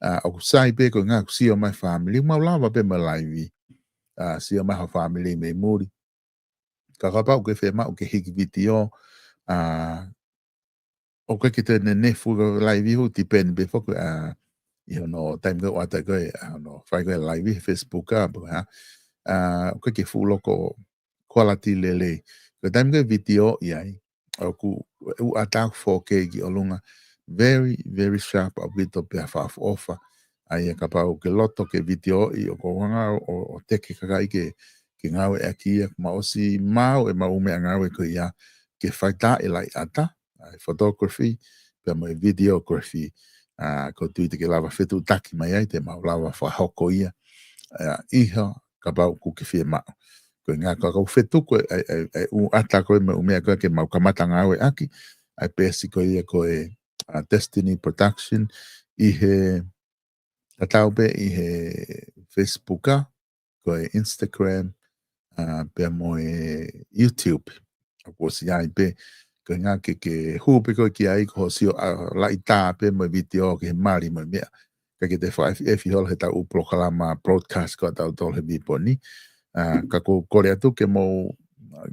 ʻa, ʻoku sai pē ko e ʻuhinga ʻoku sio mai e fāmili, mau lava pē mo e laivi. ʻA, sio mai ho fāmili mei muli. Ka kapau ʻoku ke fiemaʻu ke hiki vitiō, ʻa, ʻoku ʻikai ke toe nenefu e laivi ʻoku depend pē foki, ʻa, ʻi hono taimi ko ē ʻoku ʻata ko ē, ʻa, hono fai ko ē laivi he Facebook ʻa, pe ko e hā. ʻA, ʻoku ʻikai ke fuʻu loko quality lelei. Ko e taimi ko ē vitiō ʻi ai, ʻoku, ʻū ʻata ʻoku four K ki ʻolunga, very, very sharp ʻaupito pea fakaʻofoʻofa. ʻA ia kapau ʻoku ke loto ke vitiō ʻi ʻoku ou hanga ʻo, ʻo teke e kakai ke, ke ngāueʻaki ia, kuo mau ʻosi maʻu ʻemau ʻū meʻangāue ko ia, ke faitā e laʻi ʻata, ʻa e photography, pea mo e videography, ʻa, ʻoku ou tui te ke lava fetuʻutaki mai ai, te mau lava fakahoko ia, ʻa, ʻi ha kapau ʻoku ke fiemaʻu. Ko e ʻuhinga ka ʻoku ou fetuku e, e, e, e ʻū ʻata ko ē mo e ʻū meʻa ko ē ke mau kamata ngāueʻaki, ʻa e peesi ko ia ko e, ʻa, Destiny Production, ʻi he, tatau pē ʻi he Facebook ʻa, ko e Instagram, ʻa, pea mo e YouTube. ʻOku ʻosi ʻi ai pē, ko e ʻuhinga ke, ke hū pē koe ki ai ko hoʻo sio ʻa laʻi tā pē mo e vitiō ki he mali mo e meʻa. ʻIkai ke toe fakaʻefiʻefi holo heʻetau ʻū polokalama broadcast ko ē ʻatautolu he Vipon ni. ʻA, ka ʻoku ou kole atu ke mou,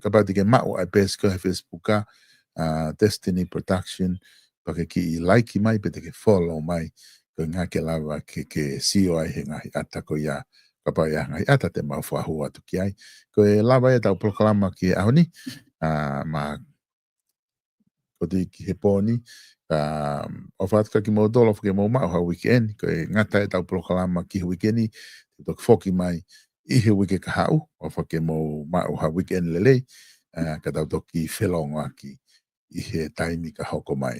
kapau te ke maʻu ʻa e peesi ko ē he Facebook ʻa, ʻa, Destiny Production, pea ke kiʻi like mai, pe te ke follow mai, ko e ʻuhinga ke lava ke, ke sio ai he ngaahi ʻata ko ia, kapau ʻe ʻi ai ha ngaahi ʻata te mau fakahū atu ki ai. Ko e lava ia ʻetau polokalama ki he ʻaho ni, ʻa, ma ʻoku ou tui ki he pō ni, ʻa, ʻofa atu kia kimoutolu, ʻofa ke mou maʻu ha weekend, ko e ngata ʻetau polokalama ki he weekend ni, te toki foki mai ʻi he uike kahaʻu, ʻofa ke mou maʻu ha weekend lelei, ʻa, ka tau toki felōngoaki ʻi he taimi ka hoko mai.